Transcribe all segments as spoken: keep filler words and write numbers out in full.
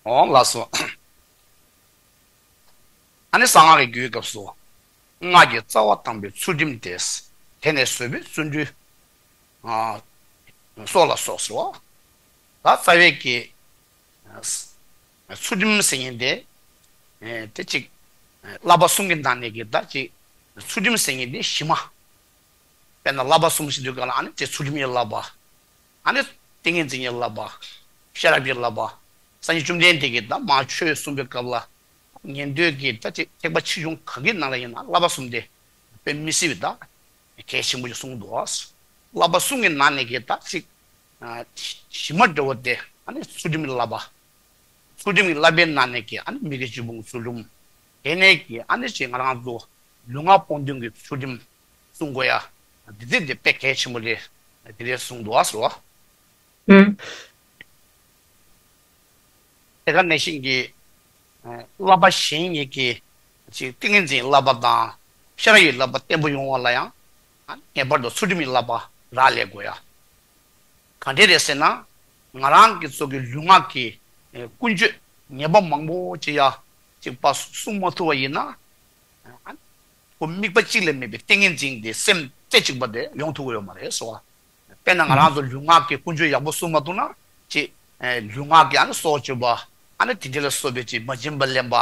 འོང་ལགས་སོ། ཨ་ནི་གསང་སྔགས་ཀྱི་རྒྱུད་སྐབས་སུ། སྔགས་ཀྱི་རྩ་བ་དང་པོའི་ཚུལ་ཁྲིམས་ཏེ། དེ་ནས་བཟོད་པའི་བརྩོན་འགྲུས། ཨ། སོགས་ལ་སོགས་སོ། ད་རྩ་བའི་གི། ཨ། ཚུལ་ཁྲིམས་ཟེར་མཁན་དེ། ཨེ། དེ་གཅིག་ཨེ། བསླབ་པ་གསུམ་གྱི་ནང་ནས་ཀྱི་ད་གཅིག་ཚུལ་ཁྲིམས་ཟེར་མཁན་དེ་གཞི་མ། དཔེར་ན་བསླབ་པ་གསུམ་ཞིག་འདུག་ག་ལ། ཨ་ནི་དེ་ཚུལ་ཁྲིམས་ཀྱི་བསླབ་པ། ཨ་ནི་ཏིང་ངེ་འཛིན་གྱི་བསླབ་པ། ཤེས་རབ་ཀྱི་བསླབ་པ། སངས་རྒྱས་བཅོམ་ལྡན་འདས་ཀྱིས་ད་མར་ཆོས་གསུངས་པའི་སྐབས་ལ། ཉན་ཐོས་ཀྱི་ད་ཅིག་ཐེག་པ་ཆེ་ཆུང་གང་གི་ནང་ལ་ཡིན་ན་བསླབ་པ་གསུམ་དེ་དཔེ་མི་སྲིད་པའི་ད་གལ་ཆེན་པོ་ཞིག་གསུངས་འདུག། བསླབ་པ་གསུམ་གྱི་ནང་ནས་ཀྱི་ད་ཅིག་ཨ། གཞི་མ་འདྲ་བོ་དེ་ཨ་ནི་ཚུལ་ཁྲིམས་ཀྱི་བསླབ་པ། ཚུལ་ཁྲིམས་ཀྱི་བསླབ་པའི་ནང་ནས་ཀྱི་ཨ་ནི་མི་དགེ་བཅུ་སྤོང་ཚུལ་ཁྲིམས། དེ་ནས་ཀྱི་ཨ་ནི་ཅིག་ང་རང་ཚོ་ལུས་ངག་སྤོང་གདུང་གི་ཚུལ་ཁྲིམས་སྲུང་དགོས་ཡ། འདི་ཚེ་འདི་དཔེ་གལ་ཆེན་པོ་རེད། འདི་རེད་གསུངས་འདུག་ཨ་ཟེར་བ། ཨུམ། དེ་ག་ནང་བཞིན་གྱི། ཨ། བསླབ་པ་གཞན་གཉིས་ཀྱི། ཅིག་ཏིང་ངེ་འཛིན་བསླབ་པ་དང་། ཤེས་རབ་ཀྱི་བསླབ་པ་བརྟན་པོ་ཡོང་བ་ལ་ཡང་། ཨ། ངེས་པར་དུ་ཚུལ་ཁྲིམས་ཀྱི་བསླབ་པ་རག་ལས་དགོས་ཡ། ག་འདྲས་རེད་ཟེར་ན། ང་རང་གི་ཚོ་གི་ལུས་ངག་གི། ཨེ། ཀུན་སྤྱོད་ཉེས་པ་མང་པོ་ཅིག་ཡ། ཅིག་པ་སྲུང་མ་ཐུབ་པ་ཡིན་ན། ཨ། ཁོ་དམིགས་པ་གཅིག་ལས་མེད་པའི་ཏིང་ངེ་འཛིན་དེ་སེམས་རྩེ་གཅིག་པ་དེ་ཡོང་ཐུབ་ཀྱི་ཡོད་མ་རེད་ཟེར་བ། དཔེར་ན་ང་རང་ཚོ་ལུས་ངག་གི་ཀུན་སྤྱོད་ཡག་པོ་སྲུང་མ་ཐུབ་ན། ཅིག་ཨེ། ལུས་ངག་གི་ཨ་ནི་སྲོག་གཅོད་པ། ཨ་ནི་དེ་འདྲ་ལ་སོགས་པའི་ཅིག་མ་བྱིན་པ་ལེན་པ།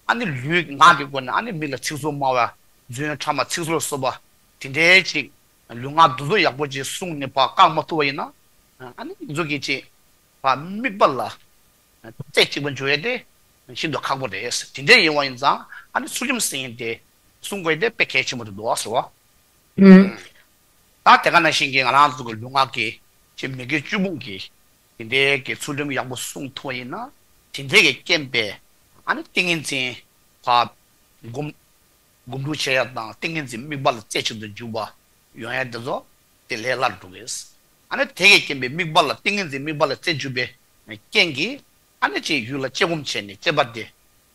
ཨ་ནི་ལུས་ངག་གི་སྒོ་ནས་ཨ་ནི་མི་ལ་ཚིག་རྩུབ་སྨྲ་བ། རྫུན་ཕྲ་མ་ཚིག་རྩུབ་ལ་སོགས་པ། དེ་འདྲའི་ཅིག་ལུས་ངག་འདི་ཚོ་ཡག་པོ་ཅིག་བསྲུངས་ནས་ཕར་བཀག་མ་ཐུབ་པ་ཡིན་ན། ཨ་ནི་ང་ཚོ་གི་ཅིག་ཕར་དམིགས་པ་ལ་རྩེ་གཅིག་པ་འཇུག་ཡས་དེ་ཤིན་ཏུ་ཁག་པོ་རེད། དེ་འདྲ་ཡིན་པ་ཡིན་ཙང་ཨ་ནི་ཚུལ་ཁྲིམས་ཟེར་མཁན་དེ་སྲུང་དགོས་དེ་དཔེ་གལ་ཆེན་པོ་རེད་འདུག་ཟེར་བ། ཨུམ། ད་དེ་ག་ནང་བཞིན་གྱི་ང་རང་ཚོ་གི་ལུས་ངག་གི་ཅིག་མི་དགེ་བཅུ་སྤོང་གི་དེ་འདྲའི་གི་ཚུལ་ཁྲིམས་ཡག་པོ་སྲུང་ཐུབ་པ་ཡིན་ན། དེ་འདྲའི་གི་རྐྱེན་པས་ཨ་ནི་ཏིང་ངེ་འཛིན་ཕར་སྒོམ། སྒོམ་སྒྲུབ་བྱེད་ཡ་དང་ཏིང་ངེ་འཛིན་དམིགས་པ་ལ་རྩེ་གཅིག་ཏུ་འཇུག་པ་ཡོང་ཡ་དེ་ཚོ་དེ་ལས་སླ་རུ་འགྲོ་གི། ཨ་ནི་དེ་གི་རྐྱེན་པས་དམིགས་པ་ལ་ཏིང་ངེ་འཛིན་དམིགས་པ་ལ་རྩེ་འཇུག་པའི་རྐྱེན་གྱིས་ཨ་ནི་ཅིག་ཡུལ་ལ་དཔྱད་སྒོམ་བྱས་ནས་དཔྱད་པ་དེ་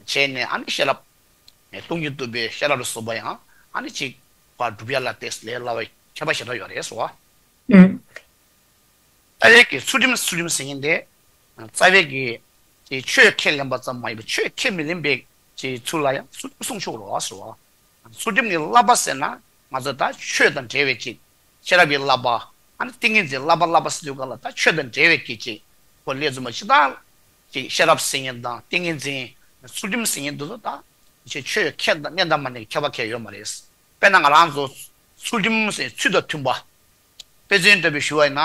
བྱས་ནས་ཨ་ནི་ཤེས་རབ། སྟོང་ཉིད་རྟོགས་པའི་ཤེས་རབ་ལ་སོགས་པ་ཡང་ཨ་ནི་ཅིག་ཕར་སྒྲུབ་ཡ་ལ་དེ་ལས་སླ་བའི་ཁྱད་པར་ཞེ་དྲག་ཡོད་རེད་ཟེར་བ། ཨུམ། རྩ་བའི་གི་ཚུལ་ཁྲིམས་ཚུལ་ཁྲིམས་ཟེར་མཁན་དེ། རྩ་བའི་གི་ཅིག་ཆོས་ཁས་ལེན་པ་ཙམ་མ་ཡིན་པར་ཆོས་ཁས་མི་ལེན་པའི་ཅིག་ཚུལ་ལ་ཡང་ཚུལ་ཁྲིམས་སྲུང་ཆོག་རོགས་ཟེར་བ། ཚུལ་ཁྲིམས་ཀྱི་བསླབ་པ་ཟེར་ན་ང་ཚོ་ད་ཆོས་དང་འབྲེལ་བའི་ཅིག་ཤེས་རབ་ཀྱི་བསླབ་པ། ཨ་ནི་ཏིང་ངེ་འཛིན་བསླབ་པ་བསླབ་པ་ཟེར་དུས་ག་ལ་ད་ཆོས་དང་འབྲེལ་བའི་གི་ཅིག་ཁོ་ལས་རྫུན་མ་ཅི་ལྟར་ཅིག་ཤེས་རབ་ཟེར་མཁན་དང་ཏིང་ངེ་འཛིན། ཚུལ་ཁྲིམས་ཟེར་མཁན་འདི་ཚོ་ད་ཆོས་ཁས་དང་གནས་དང་མ་གནས་ཀྱི་ཁྱད་པར་གང་ཡང་ཡོད་མ་རེད། དཔེར་ན་ང་རང་ཚོ་ཚུལ་ཁྲིམས་ཟེར་ཚུལ་དང་མཐུན་པ། དཔེ་མཚོན་ལྟ་བུ་ཞུ་བ་ཡིན་ན།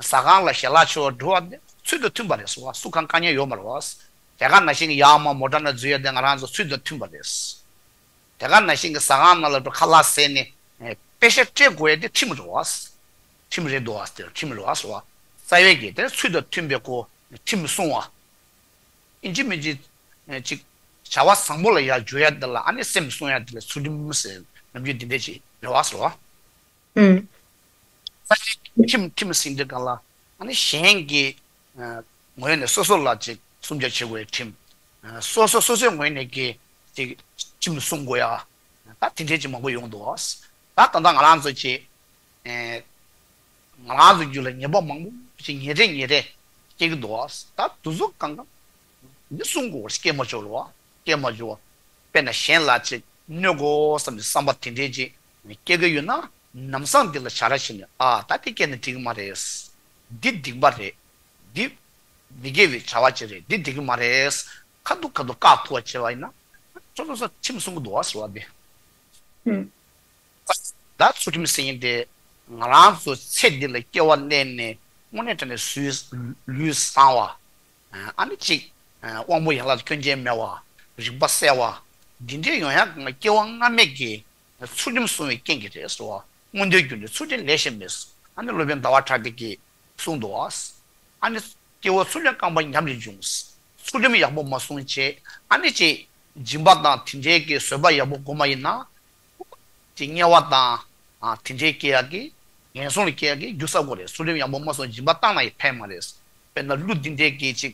ཟ་ཁང་ལ་ཞལ་ལག་མཆོད་པར་འགྲོ་བ་དེ་ཚུལ་དང་མཐུན་པ་རེད་ཟེར་བ། སུ་གང་དཀའ་ངལ་ཡོད་མ་རེད་བ། དེ་ག་ནང་བཞིན་གྱི་ཡར་མར་མོ་ཊ་ནང་འཛུལ་ཡ་དེ་ང་རང་ཚོ་ཚུལ་དང་མཐུན་པ་རེད། དེ་ག་ནང་བཞིན་གྱི་ཟ་ཁང་ནང་ལ་འགྲོ་ཁ་ལག་ཟས་ནས་པེ་ཤ་སྤྲད་དགོས་ཡ་དེ་ཁྲིམས་རེད་བ། ཁྲིམས་རེད་འདུག་བ། དེ་ཁྲིམས་རེད་བ་ཟེར་བ། རྩ་བའི་གི་དེ་ཚུལ་དང་མཐུན་པའི་གོ་ཁྲིམས་སྲུང་བ། ཨིན་ཅི་མིན་ཅི། ཅིག་བྱ་བ་བཟང་པོ་ལ་ཡར་འཇུག་ཡ་དེ་ལ་ཨ་ནི་སེམས་སྲུང་ཡ་དེ་ལ་ཚུལ་ཁྲིམས་ཟེར་ནམ་རྒྱུན་འདི་འདྲ་ཅིག་རེད་བ་ཟེར་བ། ཨུམ། ཁྲིམས་ཁྲིམས་ཟིན་དུས་གང་ལ་ཨ་ནི་གཞན་གྱི་ངོས་ནས་སོ་སོ་ལ་ཅིག་སྲུང་སྐྱོབ་བྱེད་དགོས་ཡ་ཁྲིམས། སོ་སོ་སོ་སོའི་ངོས་ནས་ཀྱི་ཅིག་ཁྲིམས་སྲུང་དགོས་ཡ། ད་དེ་འདྲས་ཅིག་མང་པོ་ཡོང་འདུག་ད་ད་ལྟ་ང་རང་ཚོ་ཅིག་ང་རང་ཚོ་རྒྱུད་ལ་ཉེས་པ་མང་པོ་ཅིག་ཉིན་རེ་ཉིན་རེ་སྐྱེ་གི་འདུག་ད་དུ་ཚོ་གང་ག་འདི་སྲུང་དགོས་སྐྱེ་མ་བཅུག་རོགས་སྐྱེ་མ་བཅུག་དཔེར་ན་གཞན་ལ་ཅིག་གནོད་དགོས་བསམ་གྱི་བསམ་པ་དེ་འདྲས་ཅིག་སྐྱེ་གི་ཡོད་ན་ལམ་སང་འདི་ལ་བྱ་ར་བྱས་ནས་ཨ་ད་འདི་སྐྱེས་ན་འགྲིག་གི་མ་རེད། འདི་སྡིག་པ་རེད། འདི་མི་དགེ་བའི་བྱ་བ་ཅིག་རེད། འདི་འགྲིག་གི་མ་རེད། ཁ་ཐུག་ཁ་ཐུག་བཀག་ཐུབ་པ་བྱས་པ་ཡིན་ན་སོ་སོ་སོ་ཁྲིམས་སྲུང་གི་འདུག་བ་ཟེར་བ་འདི། ད་ཚུལ་ཁྲིམས་ཟེར་མཁན་དེ་ང་རང་ཚོ་ཚེ་འདི་ལ་སྐྱེ་བ་བླངས་ནས་དངོས་གནས་དྲང་གནས་ལུས་བཟང་བ། ཨ་ནི་གཅིག་དབང་པོ་ཡན་ལག་སྐྱོན་ཅན་མེད་པ། རིག་པ་གསལ་བ། འདི་འདྲའི་ཡོང་ཡག་གི་སྐྱེ་བ་སྔ་མའི་གི་ཚུལ་ཁྲིམས་སྲུང་བའི་རྐྱེན་གྱིས་རེད་ཟེར་བ། སྔོན་དུས་རྒྱུན་དུ་ཚུལ་ཁྲིམས་ལས་ཤེས་མེད། ཨ་ནི་སློབ་དཔོན་ཟླ་བ་གྲགས་པས་ཀྱིས་གསུངས་འདུག་བ། ཨ་ནི་སྐྱེ་བོ་ཚུལ་ཁྲིམས་རྐང་པ་ཉམས་ལས་འབྱུང་། ཚུལ་ཁྲིམས་ཡག་པོ་མ་སྲུང་བྱས་ཨ་ནི་ཅིག་སྦྱིན་པ་དང་དེ་འདྲའི་གི་བཟོད་པ་ཡག་པོ་སྒོམ་པ་ཡིན་ན། དེ་དམྱལ་བ་དང་། ཨ། དེ་འདྲའི་སྐྱེ་ཡག་གི་ངན་སོང་ལ་སྐྱེ་ཡག་གི་རྒྱུ་ས་ཁོ་རེད། ཚུལ་ཁྲིམས་ཡག་པོ་མ་སྲུང་སྦྱིན་པ་བཏང་ན་ཡང་ཕན་མ་རེད། དཔེར་ན་ཀླུ་འདི་འདྲའི་གི་ཅིག་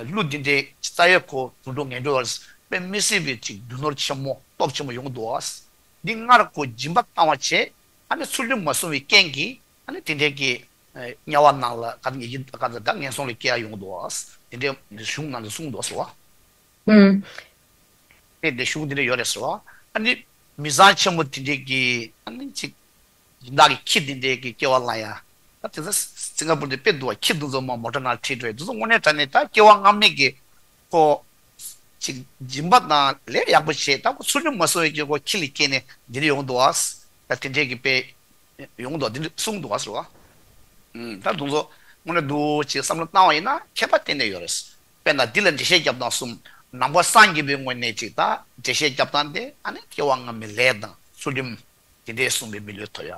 ཀླུ་འདི་འདྲའི་རྩ་བའི་ཁོ་དུད་འགྲོ་ངན་འགྲོ་བ་དཔེ་མི་སྲིད་པའི་ཅིག་རྒྱུ་ནོར་ཆེན་མོ་སྟོབས་ཆེན་མོ་ཡོང་འདུག་བ། འདི་སྔར་ཁོ་སྦྱིན་པ་བཏང་བ་བྱས་ཨ་ནི་ཚུལ་ཁྲིམས་མ་སྲུང་བའི་རྐྱེན་གྱིས་ཨ་ནི་དེ་འདྲའི་གི་དམྱལ་བ་ནང་ལ་ག་ཉེ་གི་ག་ད་ངན་སོང་ལ་སྐྱེ་ཡག་ཡོང་འདུག་བ། དེ་འདྲའི་གཞུང་ནང་དུ་གསུངས་འདུག་ཟེར་བ། ཨུམ། དེ་འདྲའི་གཞུང་དེ་འདྲ་ཡོད་རེད་ཟེར་བ། ཨ་ནི་མི་བཟང་ཆེན་པོ་དེ་འདྲའི་གི་ཨ་ནི་ཅིག་སྦྱིན་བདག་གི་ཁྱི་དེ་འདྲའི་གི་སྐྱེ་བ་བླངས་ཡ། ད་དེ་ཚོ་སིང་ག་པུར་དེ་དཔེ་འདུག་བ། ཁྱི་དེ་ཚོ་མ་མོ་ཊ་ནང་ཁྲིད་འགྲོ་ཡ་དེ་ཚོ་དངོས་གནས་དྲང་གནས་ད་སྐྱེ་བ་སྔ་མའི་གི་ཁོ་ཅིག་སྦྱིན་པ་དང་ལས་ཡག་པོ་བྱས། ད་ཁོ་ཚུལ་ཁྲིམས་མ་སྲུང་བའི་གི་ཁོ་ཁྱི་ལ་སྐྱེས་ནས་འདི་འདྲ་ཡོང་འདུག་བ། ད་དེ་འདྲའི་གི་དཔེ་ཡོང་འདུག་བ། དེ་འདྲ་གསུངས་འདུག་བ་ཟེར་བ། ཨུམ། ད་དེ་ཚོ་དངོས་གནས་འདུག་ཅིག་བསམ་བློ་བཏང་བ་ཡིན་ན་ཁྱད་པར་གཏན་ནས་ཡོད་རེད། དཔེར་ན་འདི་ལ་འགྲེལ་བཤད་རྒྱབ་སྟངས་གསུམ། ནང་པ་སངས་རྒྱས་པའི་ངོས་ནས་ཅིག་ད་འགྲེལ་བཤད་རྒྱབ་སྟངས་དེ་ཨ་ནི་སྐྱེ་བ་སྔ་མའི་ལས་དང་ཚུལ་ཁྲིམས་དེ་འདྲས་བསྲུངས་པའི་མི་ལུས་ཐོབ་ཡ།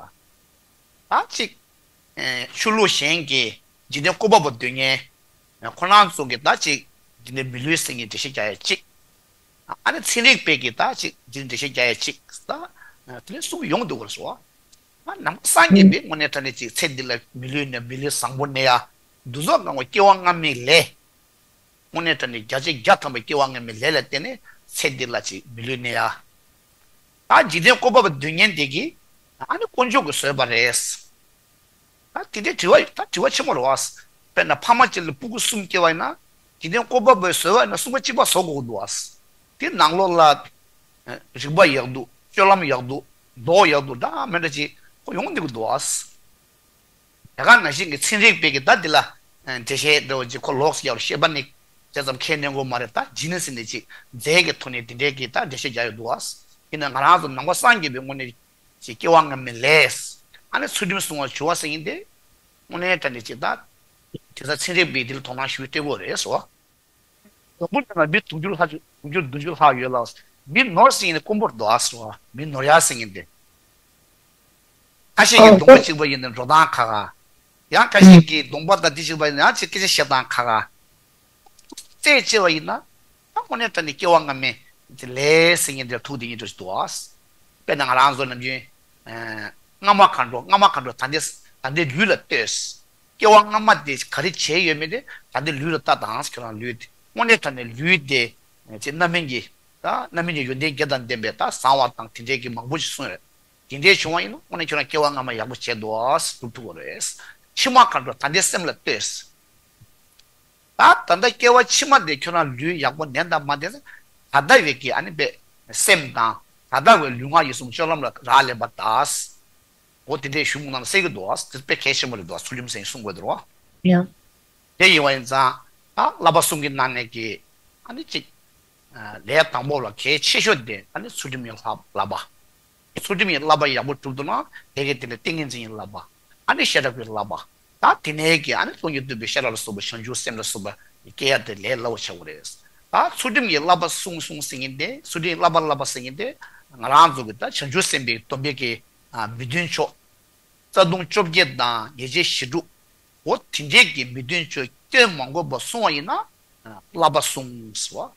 ད་ཅིག་ཨེ། ཆོས་ལུགས་གཞན་གྱི་འཇིག་རྟེན་བཀོད་པ་པོ་འདོད་མཁན་ཁོ་རང་ཚོ་གི་ད་ཅིག་འདི་འདྲའི་མི་ལུས་ཟེར་མཁན་འགྲེལ་བཤད་རྒྱག་ཡ་གཅིག་ཨ་ནི་ཚན་རིག་པས་ཀྱི་ད་ཅིག་འདི་འགྲེལ་བཤད་རྒྱག་ཡ་གཅིག་ད་དེ་ལས་གསུངས་ཡོང་འདུག་ག་ཟེར་བ། ཨ། ནང་པ་སངས་རྒྱས་པའི་ངོས་ནས་དྲང་གནས་ཅིག་ཚེ་འདི་ལ་མི་ལུས་ནས་མི་ལུས་བཟང་པོ་གནས་ཡ། འདུ་འཛོམས་གང་བ་སྐྱེ་བ་སྔ་མའི་ལས། དངོས་གནས་དྲང་གནས་བརྒྱ་ཆ་བརྒྱ་ཐམ་པ་སྐྱེ་བ་སྔ་མའི་ལས་ལ་བརྟེན་ནས་ཚེ་འདི་ལ་ཅིག་མི་ལུས་གནས་ཡ། ད་འཇིག་རྟེན་བཀོད་པ་པོ་འདོད་མཁན་དེ་གིས་ཨ་ནི་དཀོན་མཆོག་གིས་བཟོས་པ་རེད། ད་དེ་འདྲའི་དྲི་བ་ད་དྲི་བ་ཆེན་པོ་རེད་བ། དཔེར་ན་ཕ་མ་གཅིག་ལ་སྤུ་གུ་གསུམ་སྐྱེ་བ་ཡིན་ན་འཇིག་རྟེན་བཀོད་པ་པོས་བཟོས་པ་ཡིན་ན་གསུམ་པ་གཅིག་པ་བཟོ་དགོས་ཀྱི་འདུག་བ། དེ་ནང་ལོགས་ལ་རིག་པ་ཡག་འདུག་སྤྱོད་ལམ་ཡག་འདུག་མདོག་ཡག་འདུག་འདྲ་མི་འདྲ་ཅིག་ཁོ་ཡོང་བསྡད་ཀྱི་འདུག་བ། དེ་ག་ནང་བཞིན་གྱི་ཚན་རིག་པས་ཀྱི་ད་འདི་ལ་འགྲེལ་བཤད་འདྲ་བོ་ཅིག་ཁོ་ལོགས་སུ་ཡར་བཤད་པ་ནི་དེ་ཙམ་ཁས་ལེན་དགོས་མ་རེད། ད་ཇི་ནི་སི་ནི་ཅིག་རྫས་ཀྱི་ཐོག་ནས་འདི་འདྲའི་གི་ད་འགྲེལ་བཤད་རྒྱག་ཡོད་འདུག་བ། ཡིན་ན་ང་རང་ཚོ་ནང་པ་སངས་རྒྱས་པའི་ངོས་ནས་ཅིག་སྐྱེ་བ་སྔ་མའི་ལས། ཨ་ནི་ཚུལ་ཁྲིམས་སྲུང་བ་བྱུང་བ་ཟེར་མཁན་དེ་དངོས་གནས་དྲང་གནས་ཅིག་ད་དེ་ཚ་ཚན་རིག་པས་འདི་ལ་དོ་སྣང་ཞུ་སྤྲད་དགོས་རེད་ཟེར་བ། དང་པོ་ནས་ན་མི་དུང་ཕྱུར་ལྷག་དུང་ཕྱུར་བདུན་ཅུ་ལྷག་ཡོད་ལ། མི་ནོར་ཟེར་མཁན་དེ་དཀོན་པོར་འདུག་ཨ་ཟེར་བ། མི་ནོར་ཡ་ཟེར་མཁན་དེ། ཁ་ཤས་ཀྱིས་གདོང་པ་གཅིག་པ་ཡིན་ན་འགྲོ་སྟངས་ཁག་ཁག་ཡང་ཁ་ཤས་ཀྱིས་གདོང་པ་དང་དེ་གཅིག་པ་ཡིན་ན་ཡང་ཅིག་སྐད་ཆ་བཤད་སྟངས་ཁག་ཁག་རྩད་བཅད་པ་ཡིན་ན། ད་དངོས་གནས་དྲང་གནས་སྐྱེ་བ་སྔ་མའི་དེ་ལས་ཟེར་མཁན་དེར་ཐུག་བསྡད་མཁན་འདྲ་ཞིག་འདུག་ཨ། དཔེར་ན་ང་རང་ཚོ་ནམ་རྒྱུན། ཨ། སྔ་མ་གང་འགྲོ་སྔ་མ་གང་འགྲོ་ད་ལྟའི་ད་ལྟའི་ལུས་ལ་ལྟོས། སྐྱེ་བ་སྔ་མ་དེ་ག་རེ་བྱས་ཡོད་མེད་དེ་ད་ལྟའི་ལུས་ལ་ལྟ་དང་། ཁྱོད་རང་ལུས་དེ་དངོས་གནས་དྲང་གནས་ལུས་དེ་ཅིག་རྣམ་སྨིན་གྱི་ད་རྣམ་སྨིན་གྱི་ཡོན་ཏན་བརྒྱད་དང་ལྡན་པའི་ད་བཟང་བ་དང་དེ་འདྲའི་གི་མང་པོ་ཞིག་གསུངས་ཡོད། དེ་འདྲའི་བྱུང་བ་ཡིན་ན་དངོས་གནས་ཁྱོད་རང་སྐྱེ་བ་སྔ་མ་ཡག་པོ་བྱས་འདུག་ཨ་སྒྲུབ་ཐུབ་པ་རེད། ཕྱི་མ་གང་འགྲོ་ད་ལྟའི་སེམས་ལ་ལྟོས། ད་ད་ལྟ་སྐྱེ་བ་ཕྱི་མ་དེ་ཁྱོད་རང་ལུས་ཡག་པོ་ལྡན་དང་མ་ལྡན་ད་ལྟ་བའི་གི་ཨ་ནི་པའི་སེམས་དང་ད་ལྟ་བའི་ལུས་ངག་ཡིད་གསུམ་སྤྱོད་ལམ་ལ་རག་ལས་པ་ད། འོ་དེ་འདྲའི་གཞུང་ནང་གསལ་གྱི་འདུག་ཨ། དེ་དཔེ་གལ་ཆེན་པོ་རེད་འདུག་ཨ། ཚུལ་ཁྲིམས་ཟེར་གསུང་དགོས་འདུག་ཨ། ཡང་། དེ་ཡིན་བ་ཡིན་ཙང་ད་བསླབ་པ་གསུམ་གྱི་ནང་ནས་ཀྱི་ཨ་ནི་གཅིག་ལས་དང་པོ་ལ་གལ་ཆེ་ཤོས་དེ་ཨ་ནི་ཚུལ་ཁྲིམས་ཡིན་ལབ་ལབ་པ། ཚུལ་ཁྲིམས་ཀྱི་བསླབ་པ་ཡག་པོ་སྒྲུབ་ཐུབ་ན་དེ་གའི་དེ་ལ་ཏིང་ངེ་འཛིན་གྱི་བསླབ་པ། ཨ་ནི་ཤེས་རབ་ཀྱི་བསླབ་པ། ད་དེ་ནས་ཀྱི་ཨ་ནི་སྟོང་ཉིད་རྟོགས་པའི་ཤེས་རབ་ལ་སོགས་པ་བྱང་ཆུབ་སེམས་ལ་སོགས་པ་སྐྱེ་ཡ་དེ་ལས་སླ་བོ་ཆགས་ཀྱི་རེད། ད་ཚུལ་ཁྲིམས་ཀྱི་བསླབ་པ་སྲུང་སྲུང་ཟེར་མཁན་དེ་ཚུལ་ཁྲིམས་བསླབ་པ་བསླབ་པ་ཟེར་མཁན་དེ་ང་རང་ཚོ་གི་ད་བྱང་ཆུབ་སེམས་དཔའི་སྡོམ་པའི་གི་ཨ་མི་མཐུན་ཕྱོགས། རྩ་ལྟུང་བཅོ་བརྒྱད་དང་ཉེས་བྱས་བཞི་དྲུག་འོ་དེ་འདྲས་ཀྱི་མི་མཐུན་ཕྱོགས་སྐྱོན་མ་འགོས་པ་སྲུང་བ་ཡིན་ན། བསླབ་པ་སྲུང་ཟེར་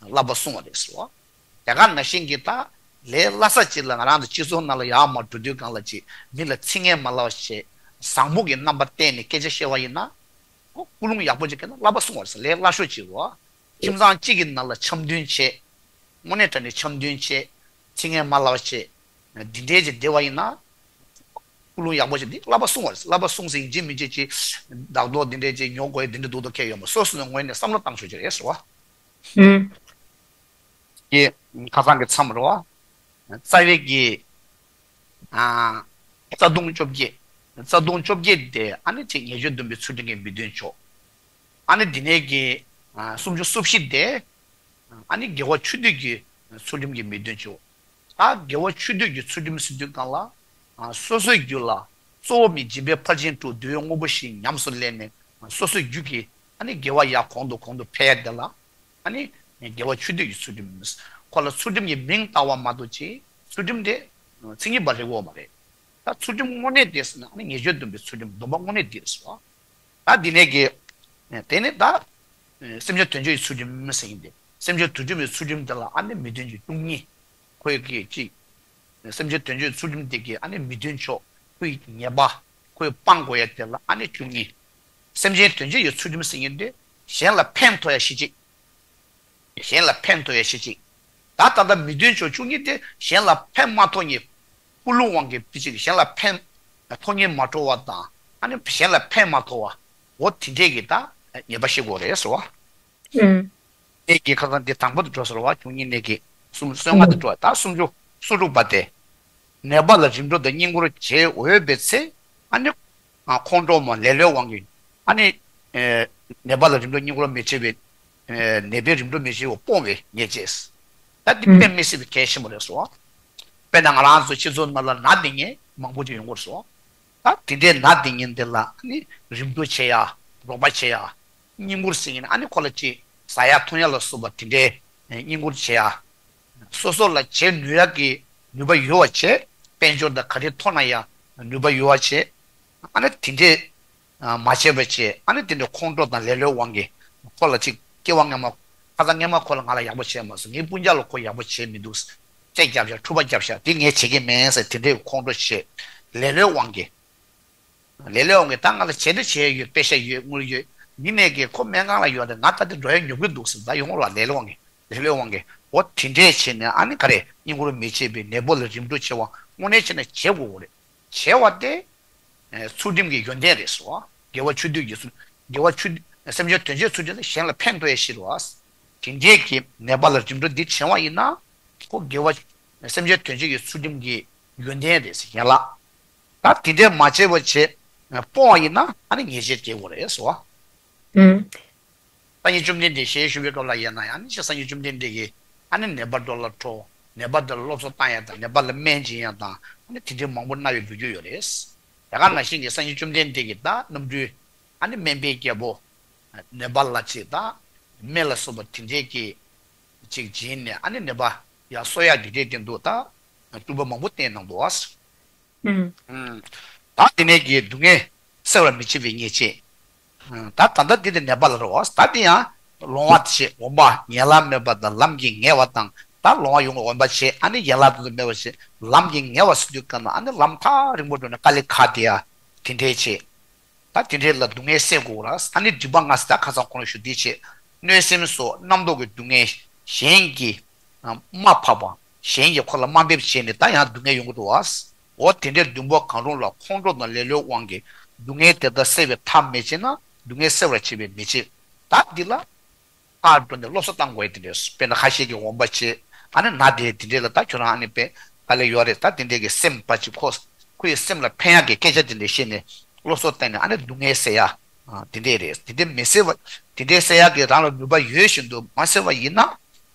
བ། བསླབ་པ་སྲུང་བ་རེད་ཟེར་བ། དེ་ག་ནང་བཞིན་གྱི་ད་ལས་སླ་ས་ཅིག་ལ་ང་རང་ཚོ་སྤྱི་ཚོགས་ནང་ལ་ཡར་མར་འགྲོ་དུས་སྒང་ལ་ཅིག་མི་ལ་ཚིག་ངན་མ་ལབ་བྱས། བཟང་པོ་གི་རྣམ་པ་བསྟན་ནས་སྐད་ཆ་བཤད་པ་ཡིན་ན། ཨོ་ཀུན་སློང་ཡག་པོ་ཅིག་སྐྱེས་ན་བསླབ་པ་སྲུང་བ་རེད་ཟེར། ལས་སླ་ཤོས་ཅིག་རེད་བ། ཁྱིམ་ཚང་གཅིག་གི་ནང་ལ་འཆམ་མཐུན་བྱས། དངོས་གནས་དྲང་གནས་འཆམ་མཐུན་བྱས། ཚིག་ངན་མ་ལབ་བྱས། འདི་འདྲའི་ཅིག་བསྡད་པ་ཡིན་ན། ཀུན་སློང་ཡག་པོ་ཞིག་འདི་བསླབ་པ་སྲུང་བ་རེད། བསླབ་པ་སྲུང་ཟིན་ཅི་མིན་ཅི་ཅི། བདག་ཐོག་འདི་འདྲའི་ཅིག་ཉོ་དགོས་འདི་འདྲ་འདུག་དོ་ཁྱེད་ཡོད་མ་སོ་སོ་ནས་ངོས་ནས་བསམ་བློ་བཏང་ཆོག་ཅིག་རེད་ཟེར་བ། ཨུམ། ཀྱི་ཁ་སང་གི་མཚམས་རེད་བ། རྩ་བའི་གི། ཨ། རྩ་ལྟུང་བཅོ་བརྒྱད། རྩ་ལྟུང་བཅོ་བརྒྱད་དེ་ཨ་ནི་ཅིག་ཉེས་སྤྱོད་སྡོམ་པའི་ཚུལ་ཁྲིམས་ཀྱི་མི་མཐུན་ཕྱོགས། ཨ་ནི་འདི་ནས་ཀྱི། ཨ། སུམ་ཅུ་སོ་བཞི་དེ། ཨ་ནི་དགེ་བ་ཆོས་སྡུད་ཀྱི་ཚུལ་ཁྲིམས་ཀྱི་མི་མཐུན་ཕྱོགས། ད་དགེ་བ་ཆོས་སྡུད་ཀྱི་ཚུལ་ཁྲིམས་ཟེར་དུས་སྒང་ལ། ཨ། སོ་སོའི་རྒྱུད་ལ་གཙོ་བོ་མི་འཇིགས་པའི་ཕར་ཕྱིན་དྲུག་འདུལ་བའི་དངོས་པོ་བཞི་ཉམས་སུ་ལེན་ནས་སོ་སོའི་རྒྱུད་ཀྱི་ཨ་ནི་དགེ་བ་ཡར་གོང་དུ་གོང་དུ་འཕེལ་ཡ་དེ་ལ། ཨ་ནི་དགེ་བ་ཆོས་སྡུད་ཀྱི་ཚུལ་ཁྲིམས། ཁོ་ལ་ཚུལ་ཁྲིམས་ཀྱི་མིང་བཏགས་པ་མ་གཏོགས་ཅིག་ཚུལ་ཁྲིམས་དེ་མཚན་ཉིད་པ་རིག་གོ་མ་རེད། ད་ཚུལ་ཁྲིམས་དངོས་གནས་དེ་ཟེར་ན་ཨ་ནི་ཉེས་སྤྱོད་སྡོམ་པའི་ཚུལ་ཁྲིམས་སྡོམ་པ་དངོས་གནས་དེ་རེད་ཟེར་བ། ད་འདི་ནས་ཀྱི། དེ་ནས་ད། སེམས་ཅན་དོན་སྤྱོད་ཀྱི་ཚུལ་ཁྲིམས་ཟེར་གྱི་འདུག་སེམས་ཅན་དོན་སྤྱོད་ཀྱི་ཚུལ་ཁྲིམས་དེ་ལ་ཨ་ནི་མི་མཐུན་ཕྱོགས་བཅུ་གཉིས། ཁོའི་གི་གཅིག་སེམས་ཅན་དོན་སྤྱོད་ཀྱི་ཚུལ་ཁྲིམས་དེ་གི་ཨ་ནི་མི་མཐུན་ཕྱོགས་ཁོའི་ཉེས་པ། ཁོའི་སྤང་དགོས་ཡ་དེ་ལ་ཨ་ནི་བཅུ་གཉིས། སེམས་ཅན་དོན་སྤྱོད་ཀྱི་ཚུལ་ཁྲིམས་ཟེར་གྱི་འདུག་གཞན་ལ་ཕན་ཐོགས་ཡ་བཞི་གཅིག་གཞན་ལ་ཕན་ཐོགས་ཡ་བཞི་གཅིག་ད་ད་ལྟ་མི་མཐུན་ཕྱོགས་བཅུ་གཉིས་དེ་གཞན་ལ་ཕན་མ་ཐོགས་མཁན། ཀུན་སློང་དབང་གིས་བུ་གཅིག་གཞན་ལ་ཕན། ཐོགས་མཁན་མ་འགྲོ་བ་དང་ཨ་ནི་གཞན་ལ་ཕན་མ་ཐོགས་པ། འོ་དེ་འདྲས་ཀྱི་ད་ཉེས་པ་ཤེས་དགོས་རེད་ཟེར་བ། ཨུམ། ནད་ཀྱི་ཁ་སང་འདི་དང་པོ་དུ་འགྲོ་སོང་བ། བཅུ་གཉིས་ནད་ཀྱི་གསུམ་བསོད་ལྔ་དུ་འགྲོ་བ། ད་སུམ་ཅུ་སོ་དྲུག་པ་སྟེ། ནད་པ་ལ་རིམ་གྲོ་དང་བསྙེན་བཀུར་བྱེད་འོས་པའི་ཚེ། ཨ་ནི། ཨ་ཁོང་ཁྲོ་མ་ལེ་ལོའི་དབང་གིས། ཨ་ནི། ཨེ་ནད་པ་ལ་རིམ་གྲོ་བསྙེན་བཀུར་མི་བྱེད་པའི། ཨེ་ནད་པའི་རིམ་གྲོ་མི་བྱེད་པ་སྤོང་བའི་ཉེས་བྱས། ད་འདི་ཨུམ། དཔེ་མི་སྲིད་པའི་གལ་ཆེན་པོ་རེད་སོ། དཔེར་ན་ང་རང་ཚོ་སྤྱི་ཚོགས་ནང་ལ་ནད་འདི་ངན་མང་པོ་ཅིག་ཡོང་གི་རེད་སོ། ད་དེ་འདྲའི་ནད་འདི་ངན་འདི་ལ་ཨ་ནི་རིམ་གྲོ་བྱེད་ཡ། རོགས་པ་བྱེད་ཡ། བསྙེན་བཀུར་ཟེར་མཁན་ཨ་ནི་ཁོ་ལ་ཅིག་ཟ་ཡ་འཐུང་ཡ་ལ་སོགས་པ་དེ་འདྲའི་བསྙེན་བཀུར་བྱེད་ཡ། སོ་སོ་ལ་བྱེད་ནུས་ཡ་གི་ནུས་པ་ཡོད་པ་བྱེད། དཔལ་འབྱོར་དང་ག་རེ་ཐོབ་ན་ཡང་ནུས་པ་ཡོད་པ་བྱེད། ཨ་ནི་དེ་འདྲའི་མ་བྱེད་པ་བྱེད། ཨ་ནི་དེ་འདྲའི་ཁོང་ཁྲོ་དང་ལེ་ལོའི་དབང་གིས་ཁོ་ལ་ཅིག་སྐྱེ་བ་སྔ་མ། ཁ་སང་སྔ་མ་ཁོ་ལ་ང་ལ་ཡག་པོ་བྱས་མ་སོང་། ངའི་སྤུན་ཀྱག་ལ་ཁོ་ཡག་པོ་བྱས་མི་འདུག། རྩེད་རྒྱབ་ཤག། འཁྲུག་པ་རྒྱབ་ཤག། དེ་ངས་བྱེད་ཀྱི་མིན་ཟེར་དེ་འདྲའི་ཁོང་ཁྲོ་བྱེད། ལེ་ལོའི་དབང་གིས། ལེ་ལོའི་དབང་གིས་ད་ང་ལ་བྱེད་འདོད་བྱེད་ཡོད། པེ་ཤ་ཡོད། དངུལ་ཡོད། ཡིན་ནའི་གི་ཁོ་སྨན་ཁང་ལ་ཡོད་རེད། ང་ད་ལྟ་འགྲོ་ཡ་ཉོབ་ཀྱི་འདུག་ཟེར། ད་ཡོང་ར། ལེ་ལོའི་དབང་གིས། ལེ་ལོའི་དབང་གིས། འོ་དེ་འདྲས་བྱས་ནས་ཨ་ནི་ག་རེ། བསྙེན་བཀུར་མི་བྱེད་པའི་ནད་པ་ལ་རིམ་གྲོ་བྱེད་པ་དངོས་གནས་བྱས་ན་བྱེད་དགོས་རེད། བྱེད་པ་དེ། ཨེ་ཚུལ་ཁྲིམས་ཀྱི་ཡོན་ཏན་རེད་སོ། དགེ་བ་ཆོས་སྡུད་ཀྱི་ཚུལ། དགེ་བ་ཆོས་སྡུད། སེམས་ཅན་དོན་བྱེད་ཚུལ་ཁྲིམས་ནི་གཞན་ལ་ཕན་ཐོགས་ཡ་ཞིག་རེད་བ། དེ་འདྲས་ཀྱི་ནད་པ་ལ་རིམ་གྲོ་འདི་བྱེད་པ་ཡིན་ན། ཁོ་དགེ་བ། སེམས་ཅན་དོན་བྱེད་ཀྱི་ཚུལ་ཁྲིམས་ཀྱི་ཡོན་ཏན་རེད་ཟེར་ཡན་ལག། ད་དེ་འདྲས་མ་བྱས་པ་བྱས། སྤོང་བ་ཡིན་ན་ཨ་ནི་ཉེས་བྱས་སྐྱེ་དགོས་རེད་ཟེར་བ། ཨུམ། སངས་རྒྱས་བཅོམ་ལྡན་འདས་ཞལ་བཞུགས་པའི་སྐབས་ལ་ཡིན་ན་ཡང་ནི་སངས་རྒྱས་བཅོམ་ལྡན་འདས་ཀྱིས་ཨ་ནི་ནད་པ་འགྲོ་ལ་ཁྲོ། ནད་པ་འདི་ལ་སློབ་གསོ་བཏང་ཡ་དང་། ནད་པ་ལ་སྨན་སྦྱིན་ཡ་དང་། ཨ་ནི་དེ་འདྲའི་མང་པོ་གནང་བའི་ལོ་རྒྱུས་ཡོད་རེད། དེ་ག་ནང་བཞིན་གྱི་སངས་རྒྱས་བཅོམ་ལྡན་འདས་ཀྱིས་ད་རྣམ་འཕྲུལ། ཨ་ནི་སྨན་པའི་རྒྱལ་པོ། ནད་པ་ལ་ཅིག་ད། སྨན་ལ་སོགས་པ་དེ་འདྲས་ཀྱི་ཅིག་སྦྱིན་ནས་ཨ་ནི་ནད་པ་ཡར་གསོ་ཡག་གི་རེད་དེ་འདུག། ད་སྤྲུལ་པ་མང་པོ་བསྟན་གནང་འདུག་བ། ཨུམ། ད་དེ་ནས་ཀྱི་སྡུག་བསྔལ་སེལ་བར་མི་བྱེད་པའི་ཉེས་བྱས། ད་ད་ལྟ་འདི་དེ་ནད་པ་ལ་རེད་བ། ད་དེ་ཡང་ལོང་བ་བྱེད། འོན་པ་ཡན་ལག་མེད་པ་དང་ལམ་གྱི་ངལ་བ་དང་། ད་ལོང་བ་ཡོང་གི། འོན་པ་བྱེད། ཨ་ནི་ཡན་ལག་དེ་ཚོ་མེད་པ་བྱེད། ལམ་གྱི་ངལ་བ་ཟེར་དུས་ག་ན་ཨ་ནི་ལམ་ཐག་རིང་པོ་འགྲོ་ནས་དཀའ་ལས་ཁག་དེ་ཡ། དེ་འདྲའི་བྱེད། ད་དེ་འདྲའི་ལ་སྡུག་བསྔལ་སེལ་དགོས་ར། ཨ་ནི་སྒྲིབ་པ་ལྔ་ཟེར་ད་ཁ་སང་ཁོང་ལ་ཞུ་དེ་བྱེད། གནོད་སེམས་སོགས་རྣམ་རྟོག་གི་སྡུག་བསྔལ་གཞན་གྱིས་མ་ཕབ་པ། གཞན་གྱིས་ཁོ་ལ་དམའ་འབེབས་བྱས་ནས་ད་ཡང་སྡུག་བསྔལ་ཡོང་གི་འདུག་བ། འོ་དེ་འདྲའི་བདུན་པོ་གང་རུང་ལ་ཁོང་ཁྲོ་དང་ལེ་ལོའི་དབང་གིས་སྡུག་བསྔལ་དེ་དག་སེལ་བའི་ཐབས་མི་བྱེད་ན། སྡུག་བསྔལ་སེལ་བར་བྱེད་པའི་མི་བྱེད། ད་འདི་ལ། ཕར་འགྲོ་ནས་སློབ་གསོ་བཏང་དགོས་ཡ་དེ་འདྲས། དཔེར་ན་ཁ་ཤས་ཀྱིས་འོན་པ་བྱེད། ཨ་ནི་ན་དེ་དེ་འདྲས་ལ་ད་ཁྱོད་རང་ཨ་ནི་དཔེ་དཀའ་ལས་ཡོད་རེད། ད་དེ་འདྲས་ཀྱི་སེམས་པ་ཅིག་ཁོ། ཁོ་ཡི་སེམས་ལ་ཕན་ཡག་གི་སྐད་ཆ་དེ་འདྲས་བཤད་ནས་སློབ་གསོ་བཏང་ནས་ཨ་ནི་སྡུག་བསྔལ་སེལ་ཡ། ཨ་དེ་འདྲས་རེད། དེ་འདྲས་མི་སེལ་བ། དེ་འདྲས་སེལ་ཡག་གི་རང་ལ་ནུས་པ་ཡོད་བཞིན་དུ་མ་སེལ་བ་ཡིན་ན།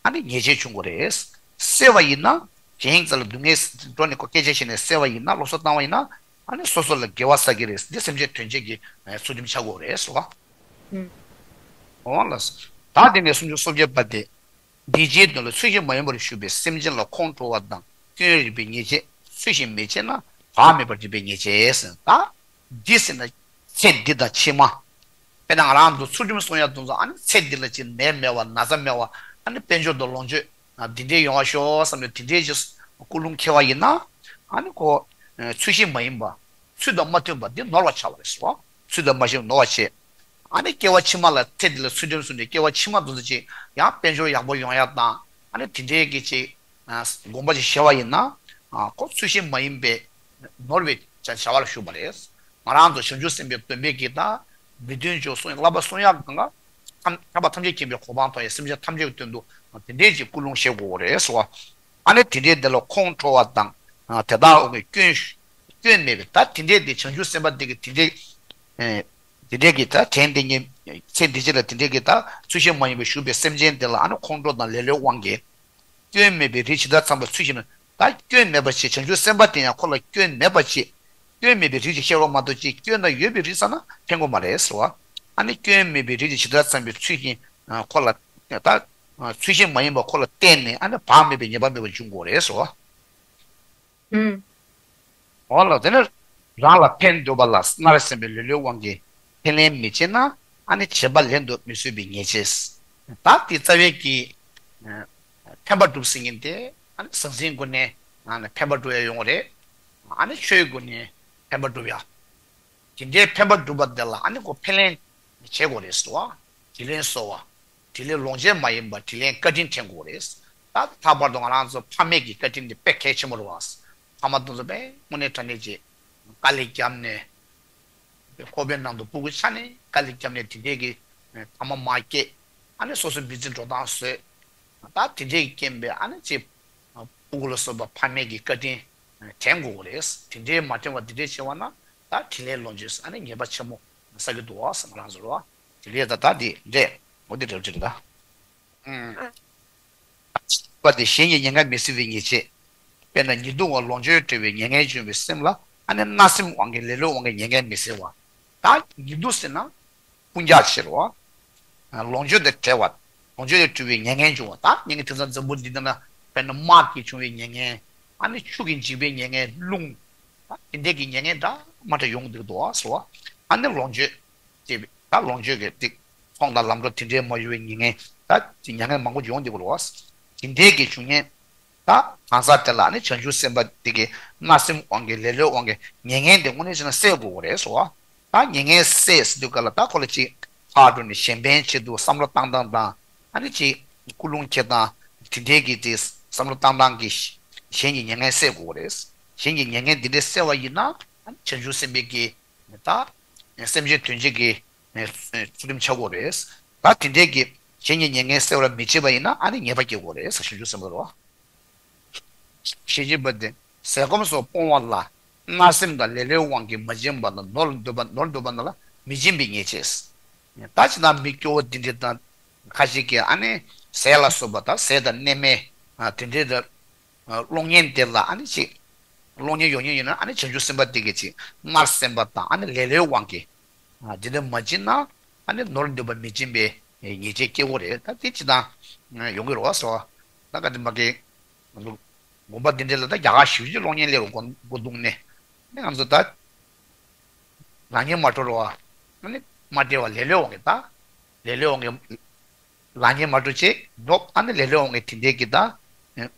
ཨ་ནི་ཉེས་བྱས་བྱུང་དགོས་རེད། སེལ་བ་ཡིན་ན། གཞན་རྩ་ལ་སྡུག་བསྔལ་འགྲོ་ནས་ཁོ་སྐད་ཆ་བཤད་ནས་སེལ་བ་ཡིན་ན། སློབ་གསོ་བཏང་བ་ཡིན་ན། ཨ་ནི་སོ་སོ་ལ་དགེ་བ་བསགས་ཀྱི་རེད། འདི་སེམས་ཅན་དོན་བྱེད་ཀྱི་ཚུལ་ཁྲིམས་ཆགས་དགོས་རེད་ཟེར་བ། ཨུམ། འོ་ལགས། ད་དེ་ནས་སུམ་ཅུ་སོ་བརྒྱད་པ་སྟེ། འདི་ཕྱིའི་དོན་ལ་ཚུལ་བཞིན་མ་ཡིན་པར་ཞུགས་པའི་སེམས་ཅན་ལ་ཁོང་ཁྲོ་བ་དང་སྐྱོན་རིག་པའི་ཉེས་བྱས་ཚུལ་བཞིན་མི་བྱེད་ན་བག་མེད་པར་སྒྲིབ་པའི་ཉེས་བྱས་ཟེར། ད་འདི་ཟེར་ན་ཚེ་འདི་དང་ཕྱི་མ། དཔེར་ན་ང་རང་ཚོ་ཚུལ་ཁྲིམས་སྲུང་ཡ་དེ་ཚོ་ཨ་ནི་ཚེ་འདི་ལ་ཅིག་ནད་མེད་པ་ན་ཚ་མེད་པ། ཨ་ནི་དཔལ་འབྱོར་དང་ལོངས་སྤྱོད་འདི་འདྲའི་ཡོང་བ་ཤོག་བསམ་ནས་དེ་འདྲའི་ཅིག་ཀུན་སློང་འཁྱེར་བ་ཡིན་ན། ཨ་ནི་ཁོ་ཚུལ་བཞིན་མ་ཡིན་པ། ཚུལ་དང་མ་མཐུན་པ་འདི་ནོར་བ་ཆགས་པ་རེད་ཟེར་བ། ཚུལ་དང་མ་མཐུན་ནོར་བ་བྱེད། ཨ་ནི་སྐྱེ་བ་ཕྱི་མ་ལ་ཚེ་འདི་ལ་ཚུལ་ཁྲིམས་སྲུང་ནས་སྐྱེ་བ་ཕྱི་མ་དེ་ཚོ་ཅིག་ཡང་དཔལ་འབྱོར་ཡག་པོ་ཡོང་ཡ་དང་། ཨ་ནི་དེ་འདྲའི་གི་ཅིག་དགོངས་པ་ཅིག་བཞེས་པ་ཡིན་ན། ཁོ་ཚུལ་བཞིན་མ་ཡིན་པའི་ནོར་བའི་བྱ་བྱ་བ་ལ་ཞུགས་པ་རེད། ང་རང་ཚོ་བྱང་ཆུབ་སེམས་དཔའི་སྡོམ་པའི་གི་ད་མི་མཐུན་ཕྱོགས་སྲུང་བསླབ་པ་སྲུང་ཡག་གང་ག་ཐམས་ཐམས་ཅད་མཁྱེན་པའི་གོ་འཕང་ཐོབ་ཡ། སེམས་ཅན་ཐམས་ཅད་ཀྱི་དོན་དུ་དེ་འདྲའི་ཅིག་ཀུན་སློང་བཞེས་དགོས་རེད་ཟེར་བ། ཨ་ནི་དེ་འདྲའི་འདི་ལ་ཁོང་ཁྲོ་བ་དང་། དེ་དག་འོག་གི་སྐྱོན་སྐྱོན་མེད་པའི། ད་དེ་འདྲའི་འདི་བྱང་ཆུབ་སེམས་དཔའ་འདི་གི་དེ་འདྲའི་དེ་འདྲའི་གི་ད་དྲན་འདི་ཉིད་ཚེ་འདི་ཕྱི་ལ་དེ་འདྲའི་གི་ད་ཚུལ་བཞིན་མ་ཡིན་པར་ཞུགས་པའི་སེམས་ཅན་འདི་ལ་ཨ་ནི་ཁོང་ཁྲོ་དང་ལེ་ལོའི་དབང་གིས། སྐྱོན་མེད་པའི་རིགས་ཇི་ལྟར་ཚངས་པ་ཚུལ་བཞིན་མ། ད་སྐྱོན་མེད་པ་ཞིག་བྱང་ཆུབ་སེམས་དཔའ་དེ་ཡང་ཁོ་ལ་སྐྱོན་མེད་པ་ཞིག་སྐྱོན་མེད་པའི་རིགས་ཀྱི་བཤད་རོགས་མ་གཏོགས་ཅིག་སྐྱོན་དང་ཡོད་པའི་རིགས་ཙམ་ན་ཕན་གྱི་མ་རེད་ཟེར་བ། ཨ་ནི་སྐྱོན་མེད་པའི་རིགས་ཀྱི་ཇི་ལྟར་ཚངས་པའི་ཚུལ་བཞིན་ཁོ་ལ། ད་ཚུལ་བཞིན་མ་ཡིན་པ་ཁོ་ལ་བརྟེན་ནས་ཨ་ནི་བག་མེད་པའི་ཉེས་པ་མེད་པར་འབྱུང་དགོས་རེད་ཟེར་བ། ཨུམ། འོ་ལ་དེ་ནི་རང་ལ་ཕན་འདོད་པ་ལ་སྔར་བསམ་པའི་ལེ་ལོའི་དབང་གིས་ཁས་ལེན་མི་བྱེད་ན། ཨ་ནི་བྱེད་པ་ལན་དུ་མི་བཟོད་པའི་ཉེས་བྱས། ད་དེ་རྩ་བའི་གི་ཕན་པ་སྒྲུབ་ཟེར་མཁན་དེ་ཨ་ནི་ཟང་ཟིང་སྒོ་ནས་ཨ་ནི་ཕན་པ་སྒྲུབ་ཡ་ཡོང་གི་རེད། ཨ་ནི་ཆོས་སྒོ་ནས་ཕན་པ་སྒྲུབ་ཡ། དེ་འདྲའི་ཕན་པ་སྒྲུབ་པ་དེ་ལ་ཨ་ནི་ཁོ་ཕན་ལན་བྱེད་དགོས་རེད་ཟེར་བ། དྲིན་ལན་གསོ་བ། དྲིན་ལན་ལོག་འཇལ་མ་ཡིན་པར་དྲིན་ལན་བཀའ་དྲིན་དྲན་དགོས་རེད། ད་ལྷག་པར་དུ་ང་རང་ཚོ་ཕ་མེས་ཀྱི་བཀའ་དྲིན་དེ་དཔེ་གལ་ཆེན་པོ་རེད་བ། ཕ་མ་དེ་ཚོ་དཔེ་དངོས་གནས་དྲང་གནས་ཀྱི་དཀའ་ལས་བརྒྱབ་ནས། ཁོག་པའི་ནང་དུ་སྤུ་གུ་ཆགས་ནས་དཀའ་ལས་བརྒྱབ་ནས་དེ་འདྲས་ཀྱི་ཐ་མག་མ་སྐྱེས། ཨ་ནི་སོ་སོའི་མི་ཚེ་འགྲོ་སྟངས་བཟོས། ད་དེ་འདྲའི་རྐྱེན་པས་ཨ་ནི་ཅིག་ཕྲུ་གུ་ལ་སོགས་པ་ཕ་མས་ཀྱི་བཀའ་དྲིན་དྲན་དགོས་ཀྱི་རེད། དེ་འདྲའི་མ་དྲན་པ་དེ་འདྲའི་བྱས་པ་ན་ད་དྲིན་ལན་ལོག་རྒྱུ་ཨ་ནི་ཉེས་པ་ཆེན་མོ་བསགས་ཀྱི་འདུག་ཨ། ང་རང་ཚོ་རེད་བ། དེ་འདྲའི་ད་ད་དེ་འདྲས་འོ་དེ་འདྲ་ཅིག་རེད་ད། པ་དེ་གཞན་གྱིས་ཉེན་ཁ་མི་སྲིད་པའི་ཉེས་བྱས། དཔེར་ན་ཉེ་དུ་བ་ལོངས་སྤྱོད་བྲལ་བའི་མྱ་ངན་བྱུང་བའི་སེམས་ལ་ཨ་ནི་བརྣབ་སེམས་དབང་གིས་ལེ་ལོའི་དབང་གིས་ཉེན་ཁ་མི་སྲིད་པ། ད་ཉེ་དུ་ཟེར་ན་སྤུན་ཀྱག་ཕྱིར་རོ། ལོངས་སྤྱོད་དང་བྲལ་བ། ལོངས་སྤྱོད་ལས་བྲལ་བའི་མྱ་ངན་བྱུང་བ། ད་མྱ་ངན་དེང་སང་འཛམ་བུ་འདི་ན་དཔེར་ན་དམག་གིས་བྱུང་བའི་མྱ་ངན། ཨ་ནི་ཆུ་གིས་འཇིག་པའི་མྱ་ངན་རླུང་། ད་དེ་འདྲས་ཀྱི་མྱ་ངན་འདྲ་མ་འདྲ་ཡོང་གི་འདུག་དོ་ཟེར་བ། ཨ་ནི་ལོངས་སྤྱོད། ཅེས་པའི་ད་ལོངས་སྤྱོད་ཀྱི་ཏིག་ཚོང་དང་ལམ་འགྲོ་དེ་འདྲའི་མ་ཡོང་བའི་མྱ་ངན། ད་དེ་མྱ་ངན་མང་པོ་ཡོང་བསྡད་ཀྱི་རེད་བ། དེ་འདྲའི་གི་བྱུང་མཁན། ད་གང་ཟག་དེ་ལ་ནི་བྱང་ཆུབ་སེམས་དཔའ་དེ་གི་བརྣབ་སེམས་དབང་གིས་ལེ་ལོའི་དབང་གིས་མྱ་ངན་དེ་དངོས་གནས་བྱས་ན་སེལ་དགོས་ཀྱི་རེད་ཟེར་བ། ད་མྱ་ངན་སེལ་ཟེར་དུས་ག་ལ་ད་ཁོ་ལ་ཅིག་ཐག་འགྲོ་ནས་གཞན་ཕན་ཆེད་དུ་བསམ་བློ་བཏང་སྟངས་དང་ཨ་ནི་ཅིག་ཀུན་སློང་འཁྱེར་སྟངས་དེ་འདྲའི་གི་དེ་བསམ་བློ་བཏང་སྟངས་ཀྱིས་གཞན་གྱི་མྱ་ངན་སེལ་དགོས་ཀྱི་རེད། གཞན་གྱི་མྱ་ངན་དེ་འདྲའི་སེལ་བ་ཡིན་ན་ཨ་ནི་བྱང་ཆུབ་སེམས་དཔའི་གི་ད་སེམས་ཅན་དོན་བྱེད་ཀྱི་ཚུལ་ཁྲིམས་ཆགས་དགོས་རེད། ད་དེ་འདྲའི་གི་གཞན་གྱི་ཉེས་ངན་སེལ་བར་མི་བྱེད་པ་ཡིན་ན་ཨ་ནི་ཉེས་པ་སྐྱེ་དགོས་རེད་ཟེར་བྱང་ཆུབ་སེམས་དཔའ་རོ། ཤེས་བཞིན་པ་དེ་ཟས་སྐོམ་སོགས་སྤོང་བ་ལ་བརྣབ་སེམས་དང་ལེ་ལོའི་དབང་གིས་མ་བྱིན་པ་དང་ནོར་ལ་འདོད་པ་ནོར་འདོད་པ་རྣམས་ལ་མི་སྦྱིན་པའི་ཉེས་བྱས། ད་ཅི་ན་མི་སྐྱོ་བོ་དེ་འདྲ་དང་ཁ་ཅིག་གིས་ཨ་ནི་ཟས་ལ་སོགས་པ་དང་ཟས་དང་གནས་མལ་དེ་འདྲའི་གློག་བརྙན་དེ་ལ་ཨ་ནི་ཅིག་གློག་བརྙན་ཡོད་མཁན་ཡིན་ན་ཨ་ནི་བྱང་ཆུབ་སེམས་དཔའ་དེ་གིས་ཅིག་མནར་སེམས་པ་དང་ཨ་ནི་ལེ་ལོའི་དབང་གིས་དེ་འདྲ་མ་བྱིན་ན་ཨ་ནི་ནོར་འདོད་པ་མི་བྱིན་པའི་ཉེས་བྱས་སྐྱེ་བོ་རེད། ད་དེ་ཅི་དང་ཡོང་གི་རེད་བ་ཟེར་བ། ད་ག་དེ་མ་གི་ང་ཚོ་དགོན་པ་འདི་འདྲ་ལ་ད་རྒྱ་གར་ཞེ་པོ་ཅིག་གློག་བརྙན་སླེབས་རོགས་སྒོ་སྒོ་རྡུང་ནས་ཨ་ནི་ང་ཚོ་ད་ལག་ཉེས་མ་འགྲོ་རོགས་ཨ་ནི་མ་སྤྲད་བ་ལེ་ལོའི་དབང་གིས་ད་ལེ་ལོའི་དབང་གིས། ལག་ཉེས་མ་འགྲོ་ཅེས་འགྲོ་ཨ་ནི་ལེ་ལོའི་དབང་གིས་དེ་འདྲའི་གི་ད།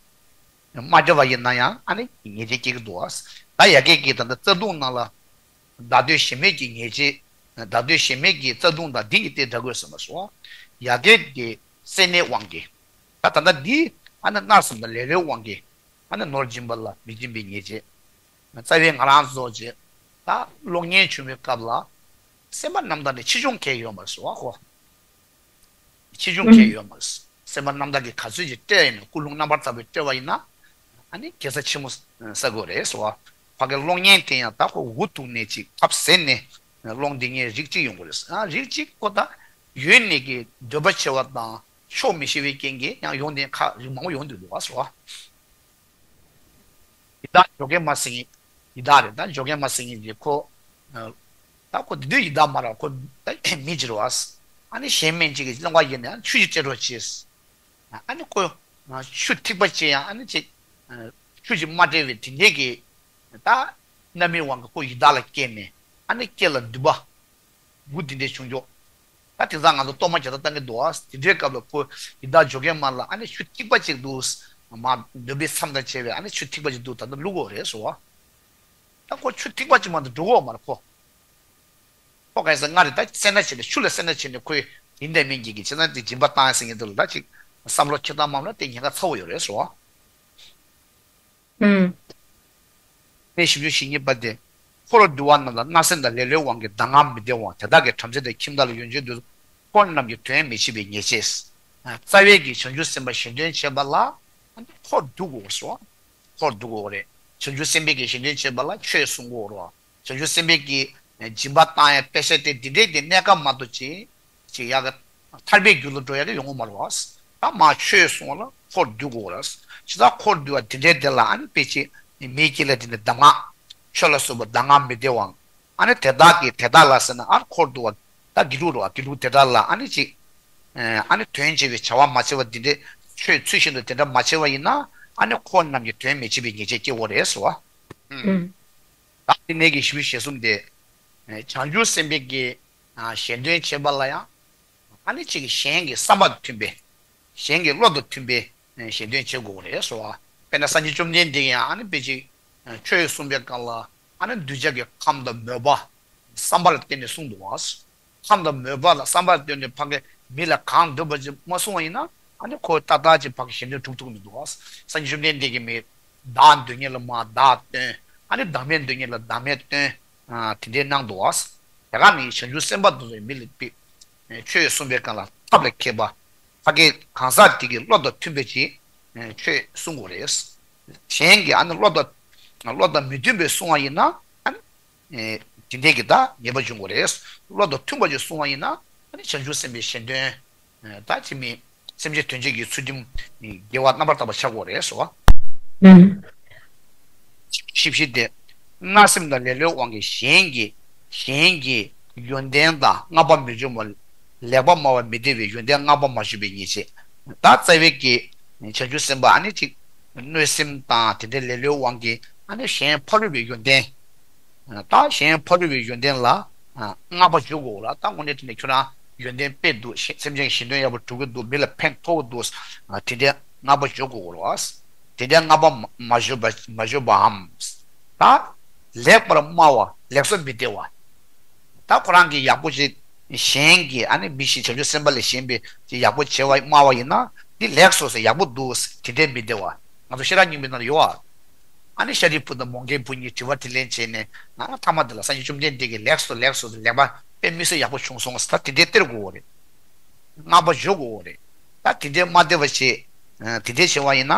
མ་འདྲ་བ་ཡིན་ན་ཡང་ཨ་ནི་ཉེས་ཆད་སྐྱེ་གི་འདུག་ཨ། ད་ཡ་གི་གི་ད་ལྟ་རྩ་ལྟུང་ནང་ལ་བདག་འདོད་གཞན་མེད་ཀྱི་ཉེས་ཆད། བདག་འདོད་གཞན་མེད་ཀྱི་རྩ་ལྟུང་དང་འདི་གཉིས་དེ་འདྲ་དགོས་ཟེར་མ་སོང་། ཡ་གི་དེ་སེར་སྣའི་དབང་གིས། ད་ད་ལྟ་འདི་ཨ་ནི་མནར་སེམས་དང་ལེ་ལོའི་དབང་གིས་ཨ་ནི་ནོར་སྦྱིན་པ་ལ་མི་སྦྱིན་པའི་ཉེས་ཆད། རྩ་བའི་ང་རང་ཚོ་ཅེས་ད་གློག་བརྙན་བྱུང་བའི་སྐབས་ལ་སེམས་པ་རྣམ་དག་ནས་ཆེ་ཆུང་གང་ཡང་ཡོད་མ་རེད་ཟེར་བ་ཁོ། ཆེ་ཆུང་གང་ཡང་ཡོད་མ་རེད། སེམས་པ་རྣམ་དག་གིས་ག་ཚོད་ཅིག་སྤྲད་ཡིན་ན་ཀུན་སློང་རྣམ་པར་དག་པའི་སྤྲད་པ་ཡིན་ན་ཨ་ནི་དགེ་རྩ་ཆེན་མོ་བསགས་དགོས་རེད་ཟེར་བ། ཕ་གི་གློག་བརྙན་དེ་ཡང་ད་ཁོ་འུ་ཐུག་ནས་ཅིག་ཐབས་ཟད་ནས་གློག་འདི་ངའི་རིགས་གཅིག་ཡོང་དགོས་རེད། ཨ་རིགས་གཅིག་ཁོ་ད་ཡོད་ནས་ཀྱི་འདོད་པ་ཆེ་བ་དང་ཆོག་མི་ཤེས་པའི་རྐྱེན་གྱིས་ཡང་ཡོང་དེ་ཁ་རིགས་མང་པོ་ཡོང་དུས་འདུག་བ་ཟེར་བ། ཡི་དྭགས་ཇོ་རྒན་མ་ཟེར་མཁན། ཡི་དྭགས་རེད་ད་ཇོ་རྒན་མ་ཟེར་མཁན་གྱིས་ཁོ། ད་ཁོ་དེ་དུས་ཡི་དྭགས་མ་ར་ཁོ་ད་མི་ཅིག་རེད་བ། ཨ་ནི་གཞན་སྨན་ཅིག་གིས་སློང་བ་ཡིན་ནས་ཆུ་ཅིག་སྤྲད་རོགས་བྱས། ཨ་ནི་ཁོ་ཆུ་ཐིགས་པ་ཅིག་ཡང་ཨ་ནི་ཅིག་ཆུ་ཅིག་མ་སྤྲད་པའི་དེ་འདྲས་ཀྱི་ད་རྣམ་སྨིན་དབང་གིས་ཁོ་ཡི་དྭགས་ལ་སྐྱེས་ནས་ཨ་ནི་སྐེ་ལ་མདུད་པ། འབུ་དེ་འདྲས་བྱུང་ཆོག་ད་དེང་སང་ང་ཚོ་གཏོར་མ་རྒྱག་ད་ལྟ་གི་འདུག་ཨ། དེ་འདྲའི་སྐབས་ལ་ཁོ་ཡི་དྭགས་ཇོ་རྒན་མ་ལ་ཨ་ནི་ཆུ་ཐིགས་པ་ཅིག་འདུག་མ་འདོད་པའི་མཚམས་དང་བཅས་པའི་ཨ་ནི་ཆུ་ཐིགས་པ་ཅིག་འདུག་ད་ལྟ་བླུག་དགོས་རེད་ཟེར་བ། ད་ཁོ་ཆུ་ཐིགས་པ་ཅིག་མ་གཏོགས་འགྲོ་གི་ཡོད་མ་རེད་ཁོ། ཁོ་ག་ས་ང་རེད་ད་སེར་སྣ་བྱས་ནས་ཆུ་ལ་སེར་སྣ་བྱས་ནས་ཁོས་ཡིན་དང་མིན་གྱི་གི་བྱས་ན་དེ་སྦྱིན་པ་བཏང་ཡ་ཟེར་མཁན་དེ་ལ་ད་ཅིག་བསམ་བློ་ཁྱེར་སྟངས་མ་ལ་དེ་ཉེན་ཁ་ཚ་བོ་ཡོད་རེད་ཟེར་བ། ཨུམ། པའི་ཞིབ་འཇུག་བྱེད་མཁན་པ་དེ། འཁོར་འདུལ་བ་རྣམས་ལ་བརྣབ་སེམས་དང་ལེ་ལོའི་དབང་གིས་གདམས་ངག་མི་བདེ་བའམ་དེ་དག་གི་བྲམ་ཟེ་དང་ཁྱིམ་བདག་ལ་ཡོན་མཆོད་འདོད་འཁོར་རྣམས་ཀྱི་དོན་མི་བྱེད་པའི་ཉེས་བྱས། རྩ་བའི་གི་བྱང་ཆུབ་སེམས་དཔའ་གཞན་དོན་བྱེད་པ་ལ་འཁོར་འདུལ་དགོས་སོ། འཁོར་འདུལ་དགོས་རེད། བྱང་ཆུབ་སེམས་དཔའི་གི་གཞན་དོན་བྱེད་པ་ལ་ཆོས་གསུང་དགོས་རེད། བྱང་ཆུབ་སེམས་དཔའི་གི་སྦྱིན་པ་བཏང་ཡ་དཔེ་ཆ་དེ་འདི་འདྲའི་དེ་གནས་སྐབས་མ་གཏོགས་ཅིག་ཅིག་ཡག་གི་ཐར་པའི་རྒྱུ་ལ་འགྲོ་ཡ་གི་ཡོང་གི་མ་རེད་བ། ད་མ་ཆོས་གསུང་བ་ལ་འཁོར་འདུལ་དགོས་རེད། ཇི་ལྟར་འཁོར་འདུལ་བ་འདི་འདྲའི་དེ་ལ་ཨ་ནི་དཔེ་ཆ་མིའི་དཀྱིལ་ལ་དེ་ནས་གདམས་ངག་ཆོས་ལ་སོགས་པ་གདམས་ངག་མི་བདེ་བའམ། ཨ་ནི་དེ་དག་གིས་དེ་དག་ལ་ཟེར་ན་ཨ་འཁོར་འདུལ་བ་ད་དགེ་ལུགས་རེད་བ། དགེ་ལུགས་དེ་དག་ལ་ཨ་ནི་ཅིག་ཨ་ནི་དོན་བྱེད་པའི་བྱ་བ་མ་བྱས་པ་འདི་འདྲའི་ཆོས་ཚུལ་བཞིན་དུ་དེ་འདྲ་མ་བྱས་པ་ཡིན་ན་ཨ་ནི་འཁོར་རྣམས་ཀྱི་དོན་མི་བྱེད་པའི་ཉེས་བྱས་སྐྱེ་བོ་རེད་ཟེར་བ། ཨུམ། ད་དེ་ནས་ཀྱི་ཞི་བའི་ཞལ་གསུམ་དེ། བྱང་ཆུབ་སེམས་དཔའི་གི་གཞན་དོན་བྱེད་པ་ལ་ཡང་། ཨ་ནི་གཅིག་གཞན་གྱི་བསམ་པ་མཐུན་པའི། གཞན་གྱི་བློ་དང་མཐུན་པའི་གཞན་དོན་བྱེད་དགོས་རེད་ཟེར་བ། དཔེར་ན་སངས་རྒྱས་བཅོམ་ལྡན་འདས་ཀྱིས་ཡང་ཨ་ནི་དཔེ་ཅིག་ཆོས་གསུངས་པའི་སྐབས་ལ་ཨ་ནི་གདུལ་བྱ་གི་ཁམས་དང་མོས་པ། བསམ་པ་ལ་བརྟེན་ནས་གསུངས་འདུག་བ། ཁམས་དང་མོས་པ་ལ་བསམ་པ་ལ་བརྟེན་ནས་ཕ་གི་མི་ལ་གང་འདོད་པ་ཅིག་མ་གསུངས་པ་ཡིན་ན་ཨ་ནི་ཁོ་ཏག་ཏག་ཅིག་ཕ་གི་གཞན་དོན་སྒྲུབ་ཐུབ་མི་འདུག་བ། སངས་རྒྱས་བཅོམ་ལྡན་འདས་ཀྱིས་མི་བདག་འདོད་མཁན་ལ་མ་བདག་སྟོན། ཨ་ནི་བདག་མེད་འདོད་མཁན་ལ་བདག་མེད་སྟོན། དེ་འདྲའི་གནང་འདུག་བ། དེ་ག་ནི་བྱང་ཆུབ་སེམས་དཔའ་དེ་ཚོས་མི་ལ་དཔེ། ཆོས་གསུངས་པའི་སྐབས་ལ་ཐབས་ལ་མཁས་པ། ཕ་གི་གང་ཟག་དེ་གི་བློ་དང་མཐུན་པའི་ཅིག་ཆོས་གསུང་དགོས་རེད། གཞན་གྱི་ཨ་ནི་བློ་དང་བློ་དང་མི་མཐུན་པའི་གསུང་བ་ཡིན་ན་ཨ་ནི་དེ་འདྲའི་གི་ད་ཉེས་པ་འབྱུང་དགོས་རེད། བློ་དང་མཐུན་པ་ཅིག་གསུང་བ་ཡིན་ན་ཨ་ནི་བྱང་ཆུབ་སེམས་དཔའི་གཞན་དོན་ད་ཅི་མི་སེམས་ཅན་དོན་བྱེད་ཀྱི་ཚུལ་ཁྲིམས་དགེ་བ་རྣམ་པར་དག་པ་ཆགས་དགོས་རེད་ཟེར་བ། ཞིབ་ཞིབ་དེ། བརྣབ་སེམས་དང་ལེ་ལོའི་དབང་གིས་གཞན་གྱི་གཞན་གྱི་ཡོན་ཏན་དང་བསྔགས་པ་མི་འཇོམས་པ། ལེགས་པར་སྨྲ་བ་མི་བདེ་བའི་ཡོན་ཏན་བསྔགས་པ་མ་བརྗོད་པའི་ཉེས་བྱས། ད་རྩ་བའི་གི་བྱང་ཆུབ་སེམས་དཔའ་ཨ་ནི་གཅིག་གནོད་སེམས་དང་དེ་འདྲའི་ལེ་ལོའི་དབང་གིས་ཨ་ནི་གཞན་ཕ་རོལ་པོའི་ཡོན་ཏན། ད་གཞན་ཕ་རོལ་པོའི་ཡོན་ཏན་ལ་བསྔགས་པ་བརྗོད་དགོས་ལ། ད་དངོས་གནས་དྲང་གནས་ཁྱོད་རང་ཡོན་ཏན་དཔེ་འདུག་སེམས་ཅན་གྱི་གཞན་དོན་ཡག་པོ་སྒྲུབ་ཀྱི་འདུག་མི་ལ་ཕན་ཐོགས་ཀྱི་འདུག་དེ་འདྲའི་བསྔགས་པ་བརྗོད་དགོས་ལ། དེ་འདྲའི་བསྔགས་པ་མ་བརྗོད་པ་མ་བརྗོད་པའམ། ད་ལེགས་པར་སྨྲ་བ་ལེགས་སོ་མི་བདེ་བ། ད་ཁོ་རང་གིས་ཡག་པོ་ཞིག་གཞན་གྱིས་ཨ་ནི་མི་ཞིག་བྱང་ཆུབ་སེམས་དཔའ་ལས་གཞན་པའི་ཅིག་ཡག་པོ་བྱས་པ་སྨྲ་བ་ཡིན་ན་འདི་ལེགས་སོ་ཟེར་ཡག་པོ་འདུག་དེ་འདྲའི་མི་བདེ་བ། ང་ཚོ་ཤེས་རབ་སྙིང་པོའི་ནང་ལ་ཡོད་ཨ། ཨ་ནི་ཤཱ་རིའི་བུ་དང་མོའུ་འགལ་བུ་གཉིས་དྲི་བ་དྲིས་ལན་བྱས་ནས་ང་ལ་ཐ་མ་དེ་ལ་སངས་རྒྱས་བཅོམ་ལྡན་འདས་ཀྱིས་ལེགས་སོ་ལེགས་སོ་ལེགས་པ་དཔེ་མི་སྲིད་ཡག་པོ་བྱུང་སོང་ཟེར་ད་དེ་འདྲའི་སྟེར་དགོས་རེད། བསྔགས་པ་བརྗོད་དགོས་རེད། ད་དེ་འདྲའི་མ་བདེ་བ་བྱེད། དེ་འདྲའི་བྱེད་པ་ཡིན་ན།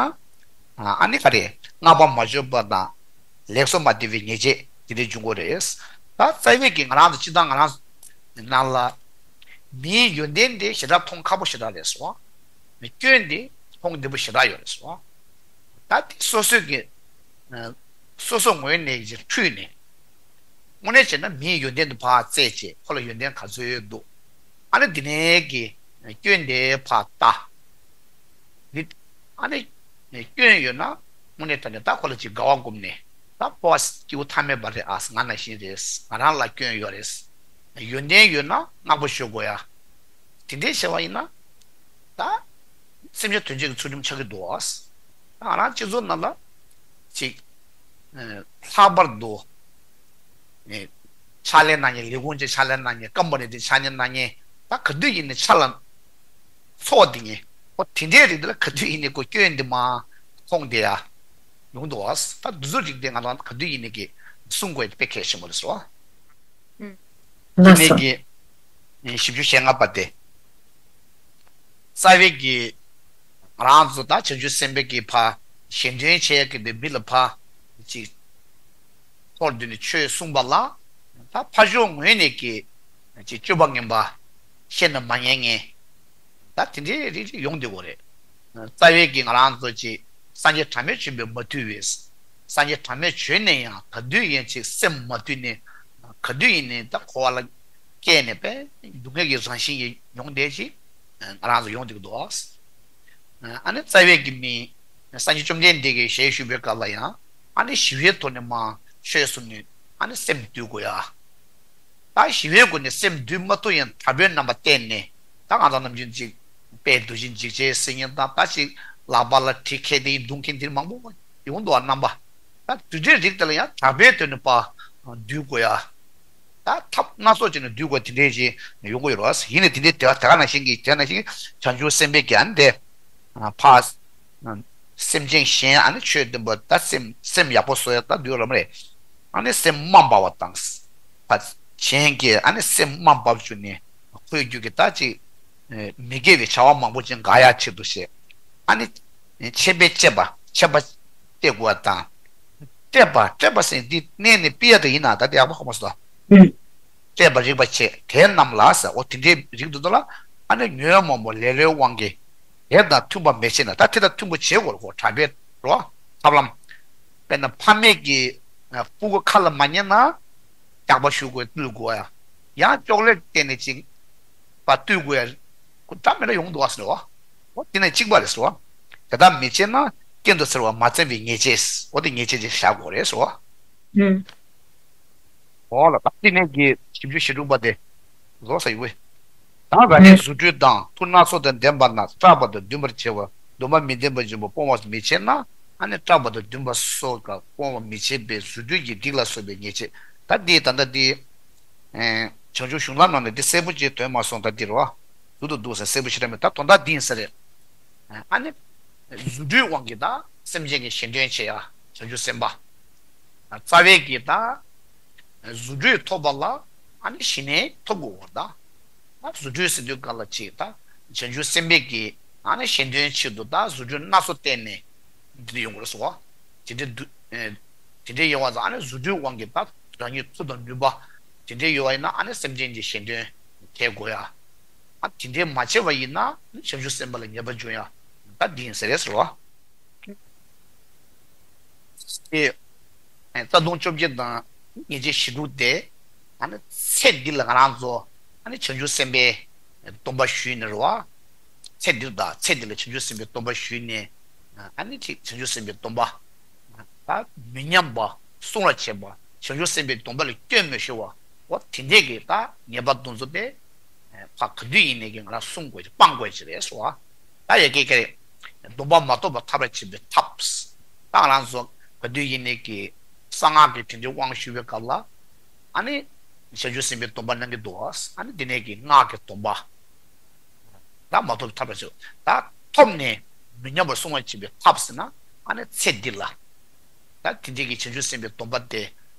ཨ་ནི་ག་རེ། བསྔགས་པ་མ་བརྗོད་པ་དང་། ལེགས་སོ་མ་བདེ་བའི་ཉེས་བྱས་དེ་འདྲའི་འབྱུང་གི་རེད། ད་རྩ་བའི་གི་ང་རང་ཚོ་སྤྱི་བཏང་ང་རང་ནང་ལ། མིའི་ཡོན་ཏན་དེ་ཞེ་དྲག་མཐོང་ཁག་པོ་ཞེ་དྲག་རེད་སོ། སྐྱོན་དེ་མཐོང་བདེ་པོ་ཞེ་དྲག་ཡོད་རེད་སོ། ད་དེ་སོ་སོའི་གི། སོ་སོ་ངོས་ནས་ཀྱི་འཁྲུལ་ནས། དངོས་གནས་བྱས་ན་མིའི་ཡོན་ཏན་དུ་ཕར་བཙལ་བྱས་ཁོ་ལ་ཡོན་ཏན་ག་ཚོད་འདུག་ཨ་ནི་འདི་ནས་ཀྱི་སྐྱོན་དེ་ཕར་ལྟ། འདི་ཨ་ནི་སྐྱོན་ཡོད་ན་དངོས་གནས་དྲང་གནས་ད་ཁོ་ལ་ཅིག་དགའ་བ་བསྒོམས་ནས་ད་ཕོ་བ་སྐྱིད་པོ་མཐའ་མེད་པ་རེད་ཨ་ང་ནང་བཞིན་རེད་ང་རང་ལ་སྐྱོན་ཡོད་རེད། ཡོན་ཏན་ཡོད་ན་བསྔགས་པ་ཞུ་དགོས་ཡ། དེ་འདྲའི་བྱས་པ་ཡིན་ན། ད། སེམས་ཅན་དོན་བྱེད་ཀྱི་ཚུལ་ཁྲིམས་ཆགས་ཀྱི་འདུག་ཨ། ང་རང་སྤྱི་ཚོགས་ནང་ལ། ཅིག་ལྷག་པར་དུ། ཕྱག་ལས་གནང་མཁན་ལས་ཁུངས་ཀྱི་ཕྱག་ལས་གནང་མཁན་ཀམ་པ་ནི་དེ་ཕྱག་ལས་གནང་མཁན་ད་ག་དུས་ཡིན་ནའི་ཕྱག་ལ། ཚོགས་དེ་ངས་ཨོ་དེ་འདྲའི་རིགས་འདི་ལ་ག་དུས་ཡིན་ནའི་ཁོ་སྐྱོན་འདི་མ་མཐོང་བསྡད་ཡ། ཡོང་འདུག་ཨ། ད་འདི་ཚོ་རིགས་འདི་ང་རང་ག་དུས་ཡིན་ནའི་གི་གསུང་དགོས་དཔེ་གལ་ཆེན་པོ་རེད་ཟེར་བ། དེ་ནས་ཀྱི་བཞི་བཅུ་ཞེ་ལྔ་པ་སྟེ། རྩ་བའི་གི་ང་རང་ཚོ་ད་བྱང་ཆུབ་སེམས་དཔའི་གི་ཕ་གཞན་དོན་བྱེད་ཀྱི་འདི་མི་ལ་ཕ་ཅིག་ཐོག་འདི་ནས་ཆོས་གསུངས་པ་ལ་ད་ཕ་ཕྱོགས་ངོས་ནས་ཀྱི་ཅིག་སྤྱོད་པ་ངན་པ་བཤད་ན་མ་ཉན་མཁན་ད་དེ་འདྲའི་རིགས་རིགས་ཡོང་བསྡད་ཡོད་རེད། རྩ་བའི་གི་ང་རང་ཚོ་ཅིག་སངས་རྒྱས་གྲངས་མེད་བྱོན་པས་མ་ཐུལ་བས། སངས་རྒྱས་གྲངས་མེད་བྱོན་ནས་ཡང་ག་དུས་ཡིན་ཅིག་སེམས་མ་དུལ་ནས་ག་དུས་ཡིན་ནའི་ད་འཁོར་བ་ལ་སྐྱེས་ནས་པས་སྡུག་བསྔལ་གྱི་རང་བཞིན་ཡིན་ཡོང་བསྡད་ཅིག་ང་རང་ཚོ་ཡོང་བསྡད་ཀྱི་འདུག་ཨ་ནི་རྩ་བའི་གི་མི་སངས་རྒྱས་བཅོམ་ལྡན་འདས་ཀྱིས་ཞལ་བཞུགས་པའི་སྐབས་ལ་ཡང་ཨ་ནི་ཞི་བའི་ཐོག་ནས་མ་ཆོས་གསུངས་ནས་ཨ་ནི་སེམས་དུལ་དགོས་ཡ། ད་ཞི་བའི་སྒོ་ནས་སེམས་འདུལ་མ་ཐུབ་ཡང་དྲག་པོའི་རྣམ་པ་བསྟན་ནས་ད་ང་ཚོ་ནམ་རྒྱུན་ཅིག་དཔལ་འདུལ་ཞིང་འཇིགས་བྱེད་ཟེར་མཁན་དང་ད་ཅིག་ལག་པ་ལ་གྲི་ཁེལ་ཏེ་ཡིན་རྡུང་མཁན་དེ་མང་པོ་ཡོང་འདུག་བ་རྣམ་པ། ད་དེ་འདྲའི་རིགས་དེ་ལ་ཡང་དྲག་པོའི་དོན་ནི་པ་འདུལ་དགོས་ཡ། ད་ཐབས་སྣ་ཚོགས་ཅིག་ནས་འདུལ་དགོས་དེ་འདྲའི་ཅིག་ཡོང་གི་ཡོད་རེད་བ། ཡིན་ནའི་དེ་འདྲའི་དེ་ག་དེ་ག་ནང་བཞིན་གྱི་དེ་ནང་བཞིན་བྱང་ཆུབ་སེམས་དཔའི་རྒྱན་དེ། ཕ། སེམས་ཅན་གཞན་ཨ་ནི་ཆོས་བདེན་པ་ད་སེམས་སེམས་ཡག་པོ་བཟོ་ཡ་ད་འདུལ་རམ་རེད། ཨ་ནི་སེམས་མ་འབར་བ་དང་། ཕ། གཞན་གྱི་ཨ་ནི་སེམས་མ་འབར་བཅུག་ནས་ཁོའི་རྒྱུད་ཀྱི་ད་ཅིག་མི་དགེ་བའི་བྱ་བ་མང་པོ་ཅིག་འགག་ཡ་ཆེད་དུ་བཤད། ཨ་ནི། ཆད་པས་གཅད་པ་ཆད་པ་གཅད་དགོས་པ་དང་། བསྐྲད་པ་བསྐྲད་པ་ཟེར་འདི་གནས་ནས་ཕི་ཡ་དེ་ཡིན་ན་ད་དེ་ཡག་པོ་ཧ་མ་སོང་། བསྐྲད་པ་རིགས་པ་ཆེ་དེ་རྣམས་ལ་ཟེར་འོ་དེ་འདྲའི་རིགས་འདི་ཚོ་ལ་ཨ་ནི་ཉོན་མོངས་པ་ལེ་ལོའི་དབང་གིས། དེ་དང་མཐུན་པ་མི་བྱེད་ན་ད་དེ་དང་མཐུན་པོ་བྱེད་དགོས་རེད་གོ་དྲག་པའི་རོ། ཐབས་ལམ། དཔེར་ན་ཕ་མེས་ཀྱི་སྤུ་གུ་ཁ་ལ་མ་ཉན་ན། སྐྱག་པ་ཞུ་དགོས་བཏུལ་དགོས་ཡ། ཡང་ཅོག་ལེ་བསྟན་ནས་ཅིག་པ་བཏུལ་དགོས་ཡ། ཁོ་འདྲ་མི་འདྲ་ཡོང་འདུག་བ་ཟེར་བ། འོ་དེ་ནས་གཅིག་པ་རེད་ཟེར་བ། དེ་དག་མི་བྱེད་ན་གྱེན་དུ་འཚེར་བ་མ་བཙེམ་པའི་ཉེས་བྱས། འོ་དེ་ཉེས་བྱས་ཅིག་བཞག་དགོས་རེད་ཟེར་བ། ཨུམ། འོ་ལ་ད་དེ་ནས་ཀྱི་བཞི་བཅུ་ཞེ་དྲུག་པ་དེ། རྫོགས་ས་ཡི་བས། ད་ར་ཡི་རྫུ་འཕྲུལ་དང་མཐུ་སྣ་ཚོགས་དང་ལྡན་པ་ན་སྐྲག་པ་དང་འདུན་པར་བྱེད་པ་སྡོམ་པ་མི་ལྡན་པ་བཞིན་པ་སྤོང་བ་མི་བྱེད་ན་ཨ་ནི་སྐྲག་པ་དང་འདུན་པ་སོགས་ཀ་སྤོང་བ་མི་བྱེད་པའི་རྫུ་འཕྲུལ་གྱི་སྡིག་ལ་སོགས་པའི་ཉེས་བྱས་ད་འདི་ད་ལྟ་འདི། བྱང་ཆུབ་གཞུང་ལམ་ནང་ནས་འདི་གསལ་པོ་ཅིག་འདོན་མ་སོང་ད་འདི་རེད་བ། འདུག་ཏུ་འདུག་ཟེར་གསལ་པོ་ཞེ་དྲག་མེད་ད་དོན་དག་འདི་ཡིན་ས་རེད། ཨ་ནི། རྫུ་འཕྲུལ་དབང་གིས་ད་སེམས་ཅན་གྱི་གཞན་དོན་བྱེད་ཡ་བྱང་ཆུབ་སེམས་དཔའ། རྩ་བའི་གི་ད། རྫུ་འཕྲུལ་ཐོབ་པ་ལ་ཨ་ནི་ཞི་གནས་ཐོབ་དགོས་བ་ད། ད་རྫུ་འཕྲུལ་ཟེར་དུས་ག་ལ་ཅིག་ད། བྱང་ཆུབ་སེམས་དཔའི་གི་ཨ་ནི་གཞན་དོན་ཆེད་དུ་ད་རྫུ་འཕྲུལ་སྣ་ཚོགས་བསྟན་ནས་འདི་ཡོང་གི་རེད་ཟེར་བ། དེ་འདྲའི་འདུ་ཨེ་དེ་འདྲའི་ཡོང་བ་ཙང་ཨ་ནི་རྫུ་འཕྲུལ་དབང་གིས་ད་རང་ཉིད་མཐུ་དང་ནུས་པ་དེ་འདྲའི་ཡོད་པ་ཡིན་ན་ཨ་ནི་སེམས་ཅན་གྱི་གཞན་དོན་བྱེད་དགོས་ཡ། ཨ་དེ་འདྲའི་མ་བྱས་པ་ཡིན་ན་བྱང་ཆུབ་སེམས་དཔའ་ལ་ངེས་པར་འབྱུང་ཡ་ད་འདི་ཡིན་ཟེར་རེད་ཟེར་བ། དེ་རྩ་ལྟུང་བཅོ་བརྒྱད་དང་ཉེས་བྱས་ཞེ་དྲུག་དེ་ཨ་ནི་ཚེ་འདི་ལ་ང་རང་ཚོ་ཨ་ནི་བྱང་ཆུབ་སེམས་དཔའི་སྡོམ་པ་ཞུས་ནས་རེད་བ། ཚེ་འདིར་དང་ཚེ་འདི་ལ་བྱང་ཆུབ་སེམས་དཔའི་སྡོམ་པ་ཞུས་ནས་ཨ་ནི་ཅིག་བྱང་ཆུབ་སེམས་དཔའི་སྡོམ་པ་ད་མི་ཉམས་པ་སྲུང་བར་བྱེད་པ། བྱང་ཆུབ་སེམས་དཔའི་སྡོམ་པ་ལ་སྐྱོན་མི་ཤོར་བ། འོ་དེ་འདྲས་ཀྱི་ད་ཉེས་པ་དེ་ཚོ་དེ་ཕར་ག་དུས་ཡིན་ནའི་གི་ང་རང་སྲུང་དགོས་ཀྱི་སྤང་དགོས་ཀྱི་རེད་ཟེར་བ། ད་ཡ་གི་ག་རེ། སྡོམ་པ་མ་ཐོབ་པར་ཐར་བར་བྱེད་པའི་ཐབས། ད་ང་རང་ཚོ་ག་དུས་ཡིན་ནའི་གི་གསང་སྔགས་ཀྱི་དེ་འདྲའི་དབང་ཞུ་བའི་སྐབས་ལ། ཨ་ནི། བྱང་ཆུབ་སེམས་དཔའི་སྡོམ་པ་གནང་གི་འདུག་ཨ་ནི་དེ་ནས་ཀྱི་སྔགས་ཀྱི་སྡོམ་པ། ད་མ་ཐོབ་ཐར་པ་ཞིག་ད་ཐོབ་ནས་མི་ཉམས་པར་སྲུང་བར་བྱེད་པའི་ཐབས་ཟེར་ན་ཨ་ནི་ཚེ་འདི་ལ། ད་དེ་འདྲའི་གི་བྱང་ཆུབ་སེམས་དཔའི་སྡོམ་པ་དེ་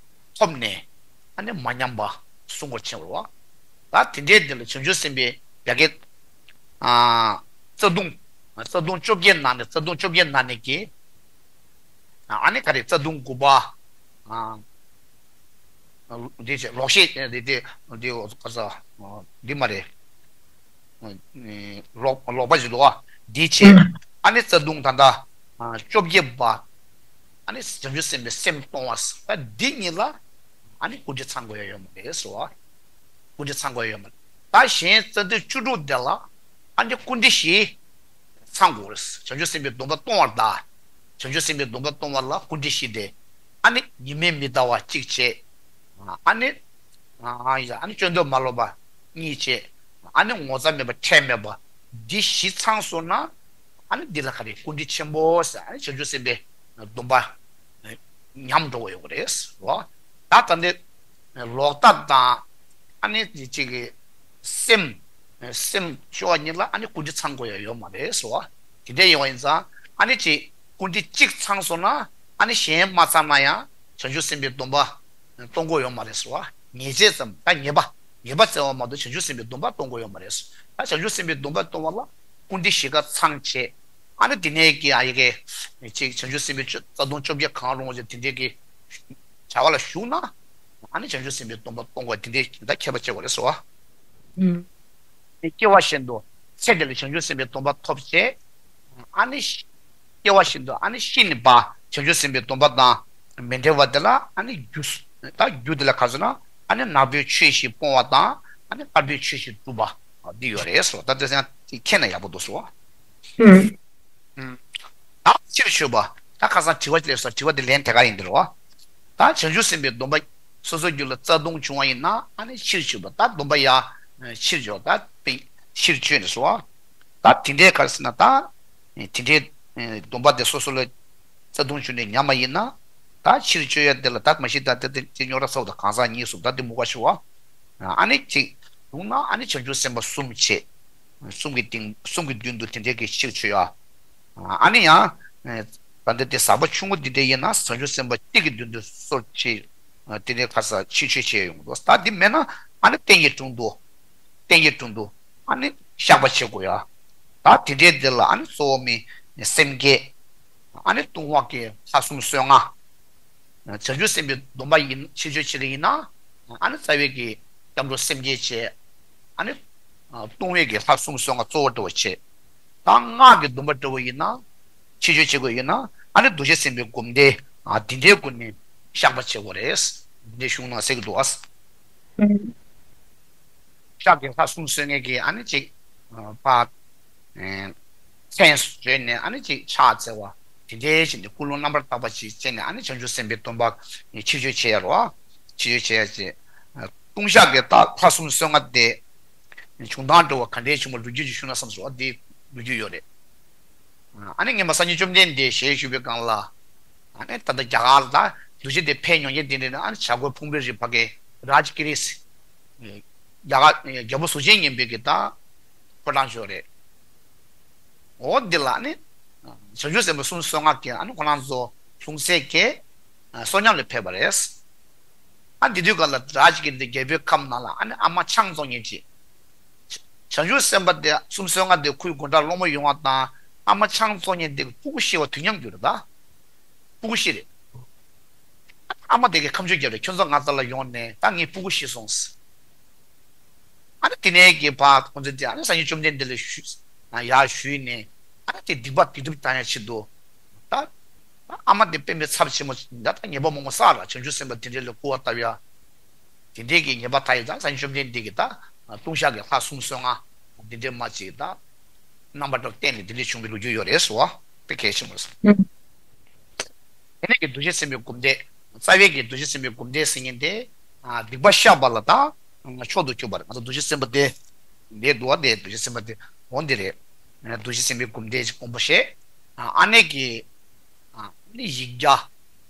ཐོབ་ནས་ཨ་ནི་མ་ཉམས་པ་སྲུང་བར་བྱེད་པར་བ། ད་དེ་འདྲའི་དེ་ལ་བྱང་ཆུབ་སེམས་དཔའི་ཡ་གི་ཨ་རྩ་ལྟུང་། རྩ་ལྟུང་བཅོ་བརྒྱད་ནང་ནས་རྩ་ལྟུང་བཅོ་བརྒྱད་ནང་ནས་ཀྱི་ཨ་ནི་ག་རེ་རྩ་ལྟུང་དགུ་པ། ཨ་འདི་བྱས་ལོག་ཤེས་འདི་འདི་འདི་ག་ས་འདི་མ་རེད། ལོག་ལོག་པ་ཞིག་འདུག་ཨ། འདི་བྱས་ཨ་ནི་རྩ་ལྟུང་ད་ལྟ་བཅོ་བརྒྱད་པ། ཨ་ནི་བྱང་ཆུབ་སེམས་དཔའི་སེམས་གཏོང་བ་ད་འདི་གཉིས་ལ་ཨ་ནི་སྐུ་ཁྲིད་ཚང་དགོས་ཡ་ཡོད་མ་རེད་ཟེར་བ། སྐུ་ཁྲིད་ཚང་དགོས་ཡ་ཡོད་མ་རེད། ད་གཞན་རྩ་ལྟུང་བཅུ་དྲུག་དེ་ལ་ཨ་ནི་སྐུ་ཁྲིད་བཞི་ཚང་དགོས་རེད། བྱང་ཆུབ་སེམས་དཔའི་སྡོམ་པ་གཏོང་བར་གདའ། བྱང་ཆུབ་སེམས་དཔའི་སྡོམ་པ་གཏོང་བ་ལ་སྐུ་ཁྲིད་བཞི་སྟེ། ཨ་ནི་ཉི་མའི་མི་ཟླ་བ་གཅིག་བྱས། ཨ་ནི། ཨ་ཡ་ཨ་ནི་སྤྱོད་འདོད་མ་ལོག་པ་གཉིས་བྱས། ཨ་ནི་ངོ་ཚ་མེད་པ་ཁྲེལ་མེད་པ། འདི་བཞི་ཚང་སོང་ན། ཨ་ནི་འདི་ལ་ག་རེ་སྐུ་ཁྲིད་ཆེན་པོ་ཟེར་ཨ་ནི་བྱང་ཆུབ་སེམས་དཔའི་སྡོམ་པ། ཉམས་འགྲོ་བ་ཡོང་གི་རེད་རོ། ད་ད་འདི། ལོག་ལྟ་དང་། ཨ་ནི་གཅིག་གི་སེམས། སེམས་ཤོར་བ་གཉིས་ལ་ཨ་ནི་སྐུ་ཁྲིད་ཚང་དགོས་ཡ་ཡོད་མ་རེད་ཟེར་བ། དེ་འདྲ་ཡིན་པ་ཡིན་ཙང་ཨ་ནི་གཅིག་སྐུ་ཁྲིད་གཅིག་ཚང་སོང་ན་ཨ་ནི་གཞན་མ་ཚང་ན་ཡང་བྱང་ཆུབ་སེམས་དཔའི་སྡོམ་པ་གཏོང་དགོས་ཡོད་མ་རེད་ཟེར་བ། ཉེས་བྱས་ཙམ་ད་ཉེས་པ་ཉེས་པ་བཙལ་བ་མ་གཏོགས་བྱང་ཆུབ་སེམས་དཔའི་སྡོམ་པ་གཏོང་དགོས་ཡོད་མ་རེད། ད་བྱང་ཆུབ་སེམས་དཔའི་སྡོམ་པ་གཏོང་བ་ལ་སྐུ་ཁྲིད་བཞི་ཀ་ཚང་བྱས། ཨ་ནི་དེ་ནས་ཀྱི་ཨ་ཡི་གེ་གཅིག་བྱང་ཆུབ་སེམས་དཔའི་རྩ་ལྟུང་བཅོ་བརྒྱད་གང་རུང་བ་དེ་འདྲའི་གི་བྱ་བ་ལ་ཞུགས་ན། ཨ་ནི་བྱང་ཆུབ་སེམས་དཔའི་སྡོམ་པ་གཏོང་དགོས་དེ་འདྲའི་ད་ཁྱད་པར་ཕྱེ་བ་རེད་ཟེར་བ། ཨུམ། སྐྱེ་བ་བཞིན་དུ་ཚེ་འདི་ལ་བྱང་ཆུབ་སེམས་དཔའི་སྡོམ་པ་ཐོབ་བྱས། ཨ་ནི་ཤི། སྐྱེ་བ་བཞིན་དུ་ཨ་ནི་ཤི་ནས་པ་བྱང་ཆུབ་སེམས་དཔའི་སྡོམ་པ་དང་མི་འབྲལ་བ་དེ་ལ་ཨ་ནི་རྒྱུ། ད་རྒྱུ་དེ་ལ་ག་ཟེར་ན་ཨ་ནི་ནག་པོའི་ཆོས་བཞི་སྤོང་བ་དང་ཨ་ནི་དཀར་པོའི་ཆོས་བཞི་སྒྲུབ་པ་འདི་ཡོད་རེད་ཟེར་བ། ད་དེ་ཚང་མཁྱེན་ན་ཡག་པོ་འདུག་ཟེར་བ། ཨུམ། ད་ཕྱིར་བཅོས་པ། ད་ཁ་སང་དྲི་བ་སླེབས་སོང་། དྲི་བ་དེ་ལན་དེ་ག་ཡིན་འདིར་བ། ད་བྱང་ཆུབ་སེམས་དཔའི་སྡོམ་པ་སོ་སོའི་རྒྱུད་ལ་རྩ་ལྟུང་བྱུང་བ་ཡིན་ན་ཨ་ནི་ཕྱིར་བཅོས་པ་ད་སྡོམ་པ་ཡ་ཕྱིར་བཅོས་ད་པི་ཕྱིར་བཅོས་ནས་སོ། ད་དེ་འདྲའི་ག་རེ་ཟེར་ན་ད་དེ་འདྲའི་སྡོམ་པ་དེ་སོ་སོ་ལ་རྩ་ལྟུང་བྱུང་ནས་ཉམས་པ་ཡིན་ན་ད་ཕྱིར་བཅོས་ཡ་དེ་ལ་ད་མ་གཞི་ད་དེ་དེ་རྙོག་དྲ་ཚ་བ་དང་གང་ཟག་གཉིས་གསུམ་ད་དེ་མུ་ག་ཤི་བ། ཨ་ནི་གཅིག་བྱུང་ན་ཨ་ནི་བྱང་ཆུབ་སེམས་དཔའ་གསུམ་བྱེད། གསུམ་གྱི་སྟེང་གསུམ་གྱི་མདུན་དུ་དེ་འདྲའི་གི་ཕྱིར་བཅོས་ཡ། ཨ་ནི་ཡང་། ད་འདི་དེ་ཟག་པ་ཆུང་ངུ་འདི་འདྲ་ཡིན་ན་བྱང་ཆུབ་སེམས་དཔའ་གཅིག་གི་མདུན་དུ་སོར་ཕྱིར། དེ་འདྲའི་ཁ་ས་ཕྱིར་བཅོས་བྱས་ཡོང་འདུག་ད་འདི་མེད་ན་ཨ་ནི་རྟེན་གྱི་དྲུང་དུ། རྟེན་གྱི་དྲུང་དུ། ཨ་ནི་བཤགས་པ་བྱེད་དགོས་ཡ། ད་དེ་འདྲའི་འདི་ལ་ཨ་ནི་གཙོ་བོ་མི་སེམས་བསྐྱེད། ཨ་ནི་ལྟུང་བ་གི་ལྷ་གསུམ་གསོལ་ང་། བྱང་ཆུབ་སེམས་དཔའི་སྡོམ་པ་ཡིན་ཕྱིར་བཅོས་བྱེད་ཀྱི་ཡིན་ན། ཨ་ནི་རྩ་བའི་གི་སྐྱབས་འགྲོ་སེམས་བསྐྱེད་བྱས། ཨ་ནི། ལྟུང་བའི་གི་ལྷ་གསུམ་གསོལ་ང་གཙོ་བོ་འདྲ་བོ་བྱས། ད་སྔགས་ཀྱི་སྡོམ་པ་འདྲ་བོ་ཡིན་ན། ཕྱིར་བཅོས་བྱེད་དགོས་ཡིན་ན། ཨ་ནི་གདུལ་བྱ་སེམས་དཔའི་སྒོམ་བཟླས། འདི་འདྲའི་སྒོ་ནས་བཤགས་པ་བྱེད་དགོས་རེད། འདི་འདྲའི་གཞུང་ནང་གསལ་གྱི་འདུག་ཨ། ཤག་གི་ལྷ་གསུམ་གསོལ་མཁན་གྱི་ཨ་ནི་ཅིག་ཕ། མཚན་བརྗོད་ནས་ཨ་ནི་ཅིག་ཕྱག་འཚལ་བ། དེ་འདྲའི་བྱས་ནས་ཀུན་སློང་རྣམ་པར་དག་པ་ཅིག་བྱས་ནས་ཨ་ནི་བྱང་ཆུབ་སེམས་དཔའི་སྡོམ་པ་ཕྱིར་བཅོས་བྱེད་ཡ་རོ། ཕྱིར་བཅོས་བྱེད་ཡ་ཅེ། ལྟུང་བཤགས་ཀྱི་རྟགས་ལྷ་གསུམ་གསོལ་ང་སྟེ། བྱུང་སྟངས་འགྲོ་བ་ག་འདྲའི་བྱུང་བ་ལོ་རྒྱུས་ཀྱི་ཤུགས་ན་བསམ་སོང་བ་འདི་ལོ་རྒྱུས་ཡོད་རེད། ཨ་ནི་སྔོན་མ་སངས་རྒྱས་བཅོམ་ལྡན་འདས་ཞལ་བཞུགས་པའི་སྒང་ལ། ཨ་ནི་ད་ལྟ་རྒྱ་གར་ལ་གདུལ་བྱ་དེ་ཕན་ཡོང་ཡས་དེ་འདྲ་ནི་ཨ་ནི་བྱ་རྒོད་ཕུང་པོའི་རི་ཕ་གའི་རཱཇ་གི་རི། རྒྱ་གར་རྒྱལ་པོ་གཟུགས་ཅན་སྙིང་པོའི་གི་ད་ཕོ་བྲང་ཞིག་ཡོད་རེད། འོ་འདི་ལ་ཨ་ནི། བྱང་ཆུབ་སེམས་དཔའ་གསུམ་གསོལ་ང་གི་ཨ་ནི་ཁོ་རང་ཚོ་ལྷུང་བཟེད་ཀྱི་གསོན་ཉམས་ལ་ཕེབས་པ་རེད། ཨ་འདི་དུས་སྒང་ལ་རཱཇ་གི་རི་དེ་རྒྱལ་པོའི་ཁབ་ནང་ལ་ཨ་ནི་ཨ་མ་ཆང་བཙོང་མཁན་ཅིག་བྱང་ཆུབ་སེམས་དཔའ་དེ་གསུམ་བསོད་ནམས་དེ་ཁོའི་སྒོ་འགྲམ་སློང་མོ་ཡོང་བ་དང་། ཨ་མ་ཆང་བཙོང་མཁན་དེ་ཕྲུ་གུ་ཤི་བ་དུས་མཉམ་གྱུར་རེད་ད། ཕྲུ་གུ་ཤི་རེད། ཨ་མ་དེ་གིས་ཁ་མཆུ་བརྒྱབ་རེད། ཁྱོད་ཚོ་ང་རྩ་ལ་ཡོང་ནས་ད་ངའི་ཕྲུ་གུ་ཤི་སོང་ཟེར། ཨ་ནི་དེ་ནས་ཀྱི་ཕར་ཁོང་ཚོས་དེ་ཨ་ནི་སངས་རྒྱས་བཅོམ་ལྡན་འདས་ལ་ཞུ་ཡར་ཞུས་ནས། ཨ་ནི་དེ་སྡིག་པ་སྡིག་སྒྲིབ་དག་ཡང་ཆེད་དུ། ད་ཨ་མ་དེ་དཔེ་མི་ཚབས་ཆེན་མོ་ད་ད་ཉེས་པ་མང་པོ་བསགས་ལ། བྱང་ཆུབ་སེམས་དཔའ་དེ་འདྲས་ལ་སྐུར་བ་བཏབ་ཡ། དེ་འདྲས་ཀྱི་ཉེས་པ་དག་ཡིན་ཙང་སངས་རྒྱས་བཅོམ་ལྡན་འདས་ཀྱིས་ད་ལྟུང་བཤགས་ཀྱི་ལྷ་གསུམ་བསོད་ནམས་དེ་འདྲས་མ་ཅིག་ད་རྣམ་པ་འདྲ་བསྟན་ནས་དེ་འདྲས་བྱུང་བའི་ལོ་རྒྱུས་ཡོད་རེད་ཟེར་བ་དཔེ་གལ་ཆེན་པོ་རེད། དེ་ནས་ཀྱི་འདུ་ཤེས་སེམས་དཔའི་སྒོམ་བཟླས། རྩ་བའི་གི་འདུ་ཤེས་སེམས་དཔའི་སྒོམ་བཟླས་ཟེར་མཁན་དེ། ཨ་སྡིག་པ་བཤགས་པ་ལ་ད་མཆོག་ཏུ་གྱུར་པ་རེད། ང་ཚོ་འདུ་ཤེས་སེམས་དཔའ་དེ་འདི་འདུག་བ། དེ་འདུ་ཤེས་སེམས་དཔའ་དེ་འོ་འདི་རེད། ཨ་འདུ་ཤེས་སེམས་དཔའི་སྒོམ་བཟླས་ཀྱི་དགོངས་པ་བཞེས། ཨ་ཨ་ནེ་གི་ཨ་ནི་ཡིག་བརྒྱ།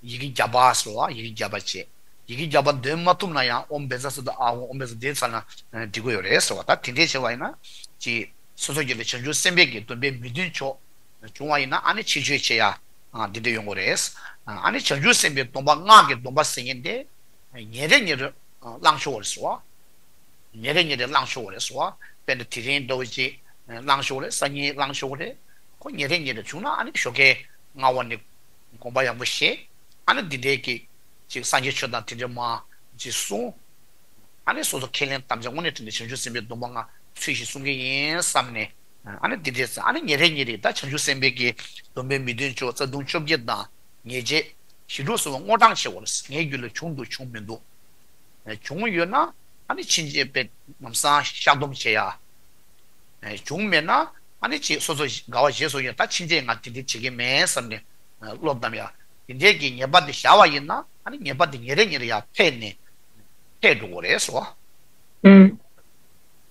ཡི་གེ་བརྒྱ་པ་ཟེར་བ། ཡི་གེ་བརྒྱ་པ་བྱས། ཡི་གེ་བརྒྱ་པ་འདོན་མ་ཐུབ་ན་ཡང་ཨོཾ་བཛྲ་སཏྭ་ཨཱཿཧཱུྃ། ཨོཾ་བཛྲ་དེ་ཚར་ན་འགྲིག་གི་ཡོད་རེད་ཟེར་བ། ད་དེ་འདྲས་བྱས་པ་ཡིན་ན། ཅིག་སོ་སོ་རྒྱུད་ལ་བྱང་ཆུབ་སེམས་དཔའི་གི་སྡོམ་པའི་མི་མཐུན་ཕྱོགས་བྱུང་བ་ཡིན་ན། ཨ་ནི་ཕྱིར་བཅོས་བྱེད་ཡ་འདི་འདྲ་ཡོང་གི་རེད། ཨ་ནི་བྱང་ཆུབ་སེམས་དཔའི་སྡོམ་པ་སྔགས་ཀྱི་སྡོམ་པ་ཟེར་མཁན་དེ། ཉིན་རེ་ཉིན་རེ་བླང་ཆོག་རེད་ཟེར་བ། ཉིན་རེ་ཉིན་རེ་བླང་ཆོག་རེད་ཟེར་བ། དཔེར་ན་དེ་རིང་འདྲ་བོ་ཅིག་བླང་ཆོག་རེད། སང་ཉིན་བླང་ཆོག་རེད། ཁོ་ཉིན་རེ་ཉིན་རེ་བྱུང་ན་ཨ་ནི་ཞོགས་ཀས་སྔ་བ་ནས་དགོངས་པ་ཡག་པོ་བཞེས། ཨ་ནི་འདི་འདྲའི་གི་ཅིག་སངས་རྒྱས་ཆོས་དང་དེ་འདྲ་མ་ཅིག་གསུང་། ཨ་ནི་སོ་སོ་ཁས་ལེན་དམ་བཅའ་དངོས་གནས་དྲང་གནས་བྱང་ཆུབ་སེམས་དཔའི་སྡོམ་པ་ལྔ་ཚུལ་བཞིན་སྲུང་གི་ཡིན་བསམ་ནས། ཨ་ནི་འདི་འདྲས་ཨ་ནི་ཉིན་རེ་ཉིན་རེ་ད་བྱང་ཆུབ་སེམས་དཔའི་གི་སྡོམ་པའི་མི་མཐུན་ཕྱོགས་རྩ་ལྟུང་བཅོ་བརྒྱད་དང་ཉེས་བྱས་ཞི་ཁྲོ་གསུམ་པོ་བསྔོ་བགྲང་བྱེད་དགོས་རེད། ངའི་རྒྱུད་ལ་བྱུང་འདུག་བྱུང་མི་འདུག་བྱུང་ཡོད་ན་ཨ་ནི་ཕྱིན་ཆད་དཔེ་ལམ་སང་བཤགས་སྡོམ་བྱེད་ཡ། བྱུང་མེད་ན་ཨ་ནི་ཅིག་སོ་སོ་དགའ་བ་བཞེས་སོ་ཡོད། ད་ཕྱིན་ཆད་ང་དེ་འདྲ་བྱེད་ཀྱི་མེད་བསམ་ནས་བློ་བསྡམ་ཡ། དེ་འདྲའི་གི་ཉེས་པ་དེ་བཞག་པ་ཡིན་ན་ཨ་ནི་ཉེས་པ་དེ་ཉིན་རེ་ཉིན་རེ་ཡར་འཕེལ་ནས་འཕེལ་འགྲོ་གི་རེད་ཟེར་བ། ཨུམ།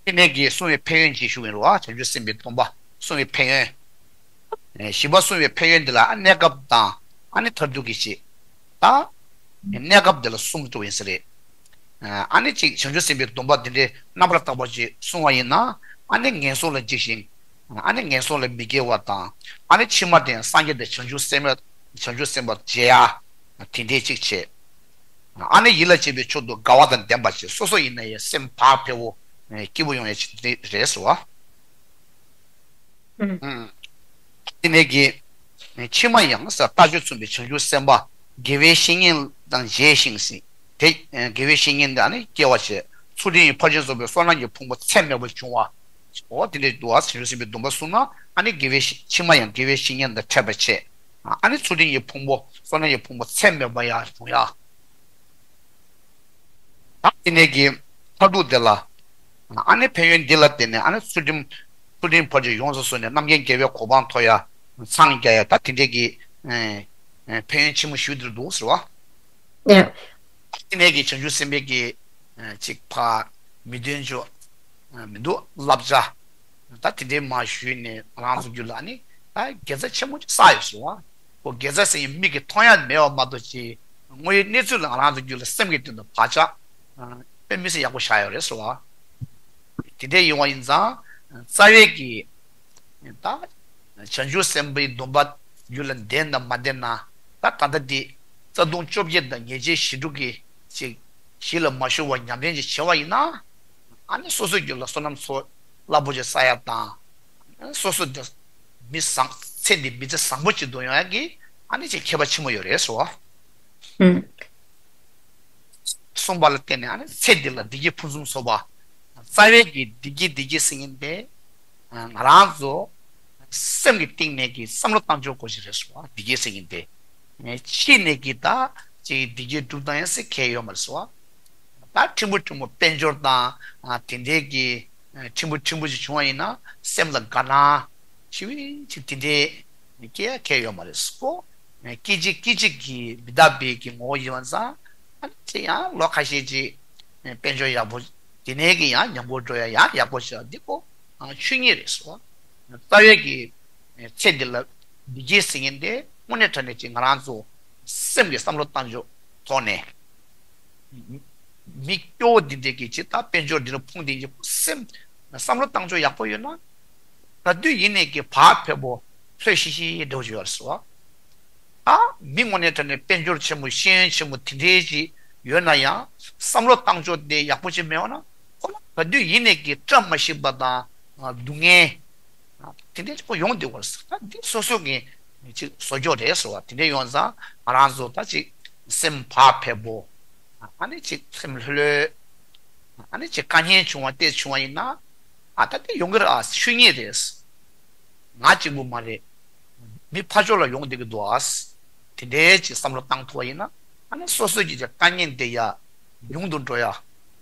དེ་ནས་ཀྱི་བསྲུང་བའི་ཕན་ཡོན་ཅིག་ཞུ་གི་ཡིན་རེད་བ། བྱང་ཆུབ་སེམས་དཔའི་སྡོམ་པ་བསྲུང་བའི་ཕན་ཡོན། ཨེ་བཞི་པ་བསྲུང་བའི་ཕན་ཡོན་འདི་ལ་ཨ་གནས་སྐབས་དང་ཨ་ནི་མཐར་ཐུག་གི་ཅིག་ད་གནས་སྐབས་འདི་ལ་གསུམ་དུ་ཡིན་ས་རེད། ཨ་ནི་ཅིག་བྱང་ཆུབ་སེམས་དཔའི་སྡོམ་པ་འདི་འདྲའི་རྣམ་པར་དག་པ་ཅིག་བསྲུང་བ་ཡིན་ན། ཨ་ནི་ངན་སོང་ལ་འཇིགས་ཤིང་། ཨ་ནི་ངན་སོང་ལ་མི་སྐྱེ་བ་དང་། ཨ་ནི་ཕྱི་མ་དེ་ཡང་སངས་རྒྱས་དང་བྱང་ཆུབ་སེམས་དཔའ་བྱང་ཆུབ་སེམས་དཔའ་མཇལ་ཡ་དེ་འདྲའི་ཅིག་བྱེད། ཨ་ནི་ཡིད་ལ་བྱེད་པའི་ཕྱོགས་སུ་དགའ་བ་དང་ལྡན་པ་ཞིག་སོ་སོ་ཡིན་ན་ཡང་སེམས་བག་ཕེབས་པོ་སྐྱིད་པོ་ཡོང་ཡ་ཅིག་རེད་ཟེར་བ། ཨུམ། དེ་ནས་ཀྱི་ཕྱི་མ་ཡང་ཟེར་ལྟ་སྤྱོད་མཚུངས་པའི་བྱང་ཆུབ་སེམས་དཔའ་དགེ་བའི་བཤེས་གཉེན་དང་མཇལ་ཞིང་ཟེར། དེ་དགེ་བའི་བཤེས་གཉེན་དེ་ཨ་ནི་སྐྱེ་བ་བྱེད། ཚུལ་ཁྲིམས་ཕར་ཕྱིན་རྫོགས་པའི་བསོད་ནམས་ཀྱི་ཕུང་པོ་ཚད་མེད་པ་འབྱུང་བ། འོ་དེ་འདྲའི་འདུག་བ། བྱང་ཆུབ་སེམས་དཔའི་སྡོམ་པ་བསྲུངས་ན་ཨ་ནི་དགེ་བའི་ཕྱི་མ་ཡང་དགེ་བའི་བཤེས་གཉེན་དང་འཕྲད་པ་བྱེད། ཨ་ནི་ཚུལ་ཁྲིམས་ཀྱི་ཕུང་པོ་བསོད་ནམས་ཀྱི་ཕུང་པོ་ཚད་མེད་པ་ཡང་འབྱུང་ཡ། ད་དེ་ནས་ཀྱི་མཐར་ཐུག་དེ་ལ། ཨ་ནི་ཕན་ཡོན་འདི་ལ་བརྟེན་ནས་ཨ་ནི་ཚུལ་ཁྲིམས་ཚུལ་ཁྲིམས་ཕར་ཕྱིན་ཡོངས་སུ་བཟུང་ནས་རྣམ་མཁྱེན་རྒྱལ་བའི་གོ་འཕང་ཐོབ་ཡ། འཚང་རྒྱ་ཡ། ད་དེ་འདྲས་ཀྱི་ཨེ་ཨེ་ཕན་ཡོན་ཆེན་མོ་ཞུ་འདིར་འདུག་ཟེར་བ། ཨེ། དེ་ནས་ཀྱི་བྱང་ཆུབ་སེམས་དཔའི་གི་ཨེ་ཅིག་ཕ་མི་མཐུན་ཕྱོགས་ཨེ་མི་འདུག་བསླབ་བྱ། ད་དེ་འདྲའི་མ་ཞུས་ནས་ང་རང་ཚོ་རྒྱུད་ལ་ནི་ད་དགེ་རྩ་ཆེན་མོ་ཅིག་བསགས་ཡོད་ཟེར་བ། ཁོ་དགེ་རྩ་ཟེར་ཡིན་མིག་གིས་མཐོང་ཡ་མེད་པ་མ་གཏོགས་ཅིག་དངོས་ཡོད་གནས་ཚུལ་ལ་ང་རང་ཚོ་རྒྱུད་ལ་སེམས་ཀྱི་སྟེང་དུ་བག་ཆགས་དཔེ་མི་སྲིད་ཡག་པོ་བཞག་ཡོད་རེད་ཟེར་བ། དེ་འདྲའི་ཡོང་བ་ཡིན་ཙང་རྩ་བའི་གི་ད་བྱང་ཆུབ་སེམས་དཔའི་སྡོམ་པ་རྒྱུད་ལ་ལྡན་དང་མ་ལྡན་ན། ད་ད་ལྟ་འདི་རྩ་ལྟུང་བཅོ་བརྒྱད་དང་ཉེས་བྱས་ཞི་ཁྲོ་གི་ཅིག་གཞི་ལ་མ་ཞུགས་པར་ཉམས་ལེན་ཅིག་བྱེད་པ་ཡིན་ན། ཨ་ནི་སོ་སོའི་རྒྱུད་ལ་བསོད་ནམས་ཚོགས་རླབས་པོ་ཆེ་བསགས་ཡ་དང་། སོ་སོ་འདི་མི་བཟང་ཚེ་འདི་མི་ཚེ་བཟང་པོ་ཅིག་འདོད་ཡོང་ཡ་གི་ཨ་ནི་ཅིག་ཁྱད་པར་ཆེན་མོ་ཡོད་རེད་ཟེར་བ། ཨུམ། གསུངས་པ་ལ་བརྟེན་ནས་ཨ་ནི་ཚེ་འདི་ལ་བདེ་སྐྱིད་ཕུན་སུམ་ཚོགས་པ། རྩ་བའི་གི་བདེ་སྐྱིད་བདེ་སྐྱིད་ཟེར་མཁན་དེ། ང་རང་ཚོ་སེམས་ཀྱི་གཏིང་ནས་ཀྱི་བསམ་བློ་བཏང་ཕྱོགས་སྐོར་ཞིག་རེད་ཟེར་བ། བདེ་སྐྱིད་ཟེར་མཁན་དེ། ཕྱི་ནས་ཀྱི་ད་ཅིག་བདེ་སྐྱིད་སྒྲུབ་སྟངས་ཡང་སེ་གལ་ཡོད་མ་རེད་ཟེར་བ། ད་ཕྲན་བུ་ཕྲན་བུ་དཔལ་འབྱོར་དང་དེ་འདྲའི་གི་ཕྲན་བུ་ཕྲན་བུ་ཞིག་བྱུང་བ་ཡིན་ན་སེམས་ལ་དགའ་སྣང་ཞེ་པོ་ཅིག་དེ་འདྲའི་སྐྱེ་ཡ་གལ་ཡོད་མ་རེད་ཟེར་གོ། སྐད་ཅིག་སྐད་ཅིག་གིས་མི་རྟག་པའི་གི་ངོ་བོ་ཡིན་པ་ཙང་། ཨ་ནི་ཅི་ཡང་ལོ་ཁ་ཤས་ཅིག་དཔལ་འབྱོར་ཡག་པོ་དེ་ནས་གི་ཡང་ཉམས་པོ་འགྲོ་ཡ་ཡང་ཡག་པོ་ཞིག་འདི་ཀོ་ཆོས་ཉིད་རེད་ཟེར་བ། རྩ་བའི་གི་ཚེ་འདི་ལ་བདེ་སྐྱིད་ཟེར་མཁན་དེ་དངོས་གནས་དྲང་གནས་ཅིག་ང་རང་ཚོ་སེམས་ཀྱི་བསམ་བློ་བཏང་ཕྱོགས་ཐོག་ནས། མི་སྐྱོ་བོ་འདི་འདྲས་ཀྱི་ཅི་ད་དཔལ་འབྱོར་འདི་ལ་ཕུང་འདི་ཡི་སེམས་བསམ་བློ་བཏང་ཕྱོགས་ཡག་པོ་ཡོད་ན། ག་དུས་ཡིན་ནས་ཀྱི་བག་ཕེབས་པོ་ལྷོད་ཤིག་ཤིག་འགྲོ་བཞིན་ཡོད་ཟེར་བ། ད་མི་དངོས་གནས་དྲང་གནས་དཔལ་འབྱོར་ཆེན་མོ་ཤེས་ཡོན་ཆེན་མོ་དེ་འདྲས་ཅིག་ཡོད་ན་ཡང་བསམ་བློ་བཏང་ཕྱོགས་དེ་ཡག་པོ་ཅིག་མེད་པ་ན་ཁོ་ལ་ག་དུས་ཡིན་ནས་ཀྱི་བཀྲ་མ་ཤིས་པ་དང་། སྡུག་བསྔལ་དེ་འདྲའི་ཅིག་པོ་ཡོང་བསྡད་ཡོད་རེད། ད་འདི་སོ་སོ་གི་ཅིག་བཟོ་བཅོས་རེད་ཟེར་བ་དེ་འདྲ་ཡོང་ཙང་ང་རང་ཚོ་ད་ཅིག་སེམས་བག་ཕེབས་པོ། ཨ་ནི་ཅིག་སེམས་ལྷོད་ལྷོད། ཨ་ནི་ཅིག་དཀའ་ངལ་བྱུང་བ་དེ་བྱུང་བ་ཡིན་ན། ཨ་ད་དེ་ཡོང་གི་རེད། ཨ་ཤུལ་ཉེས་རེད། ང་གཅིག་པུ་མ་རེད། མི་ཕར་ཕྱོགས་ལ་ཡོང་བསྡད་ཀྱི་འདུག་ཨ། དེ་འདྲའི་ཅིག་བསམ་བློ་བཏང་ཐུབ་པ་ཡིན་ན། ཨ་ནི་སོ་སོ་གི་ཅིག་དཀའ་ངལ་དེ་ཡ་ཉུང་དུ་འགྲོ་ཡ།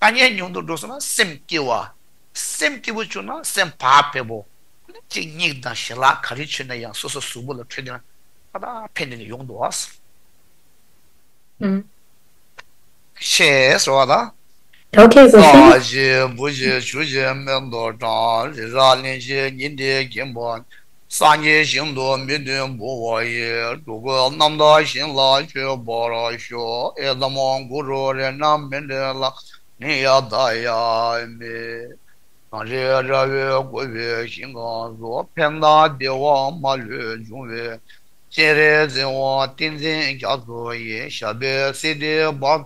དཀའ་ངལ་ཉུང་དུ་འགྲོ་སོང་ན་སེམས་སྐྱིད་པ། སེམས་སྐྱིད་པོ་བྱུང་ན་སེམས་བག་ཕེབས་པོ། ཨ་ནི་ཅིག་སྙིང་དང་ཞེ་ལག་ག་རེ་བྱུང་ན་ཡང་སོ་སོ་གཟུགས་པོ་ལ་འཕྲོད་དེ་ན་ད་ད་ཕན་ནས་ཡོང་འདུག་ཨ། ཨུམ། ཞེས་ཟེར་བ་དང་། ཨོ་ཁེ་གོ་ཤེས། ས་གཞི་བུ་གཞི་ཆུ་གཞི་མེ་འདོ་གྲང་། རི་རབ་གླིང་བཞི་ཉི་ཟླས་འགེངས་པ། སངས་རྒྱས་ཞིང་དུ་མི་མཐུན་བུ་བ་ཡི། འགྲོ་ཀུན་རྣམ་དག་ཞིང་ལ་སྤྱོད་པར་ཤོག་ཨེ་ཙམ་གུ་རུ་རཏྣ་མཎྜལ། ནི་ཡ་ད་ཡ་མི། གངས་རི་ར་བས་བསྐོར་བའི་ཞིང་ཁམས་སུ། ཕན་དང་བདེ་བ་མ་ལུས་འབྱུང་བའི། སྤྱན་རས་གཟིགས་དབང་ཏིང་འཛིན་རྒྱ་མཚོ་ཡི། ཞབས་པད་སྲིད་མཐའི་བར་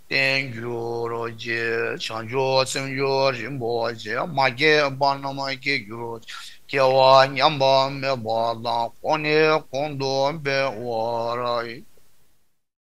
བརྟན་གྱུར་ཅིག་བྱང་ཆུབ་སེམས་མཆོག་རིན་པོ་ཆེ། མ་སྐྱེས་པ་རྣམས་སྐྱེ་གྱུར་ཅིག་སྐྱེ་བ་ཉམས་པ་མེད་པ་དང་། གོང་ནས་གོང་དུ་འཕེལ་བར།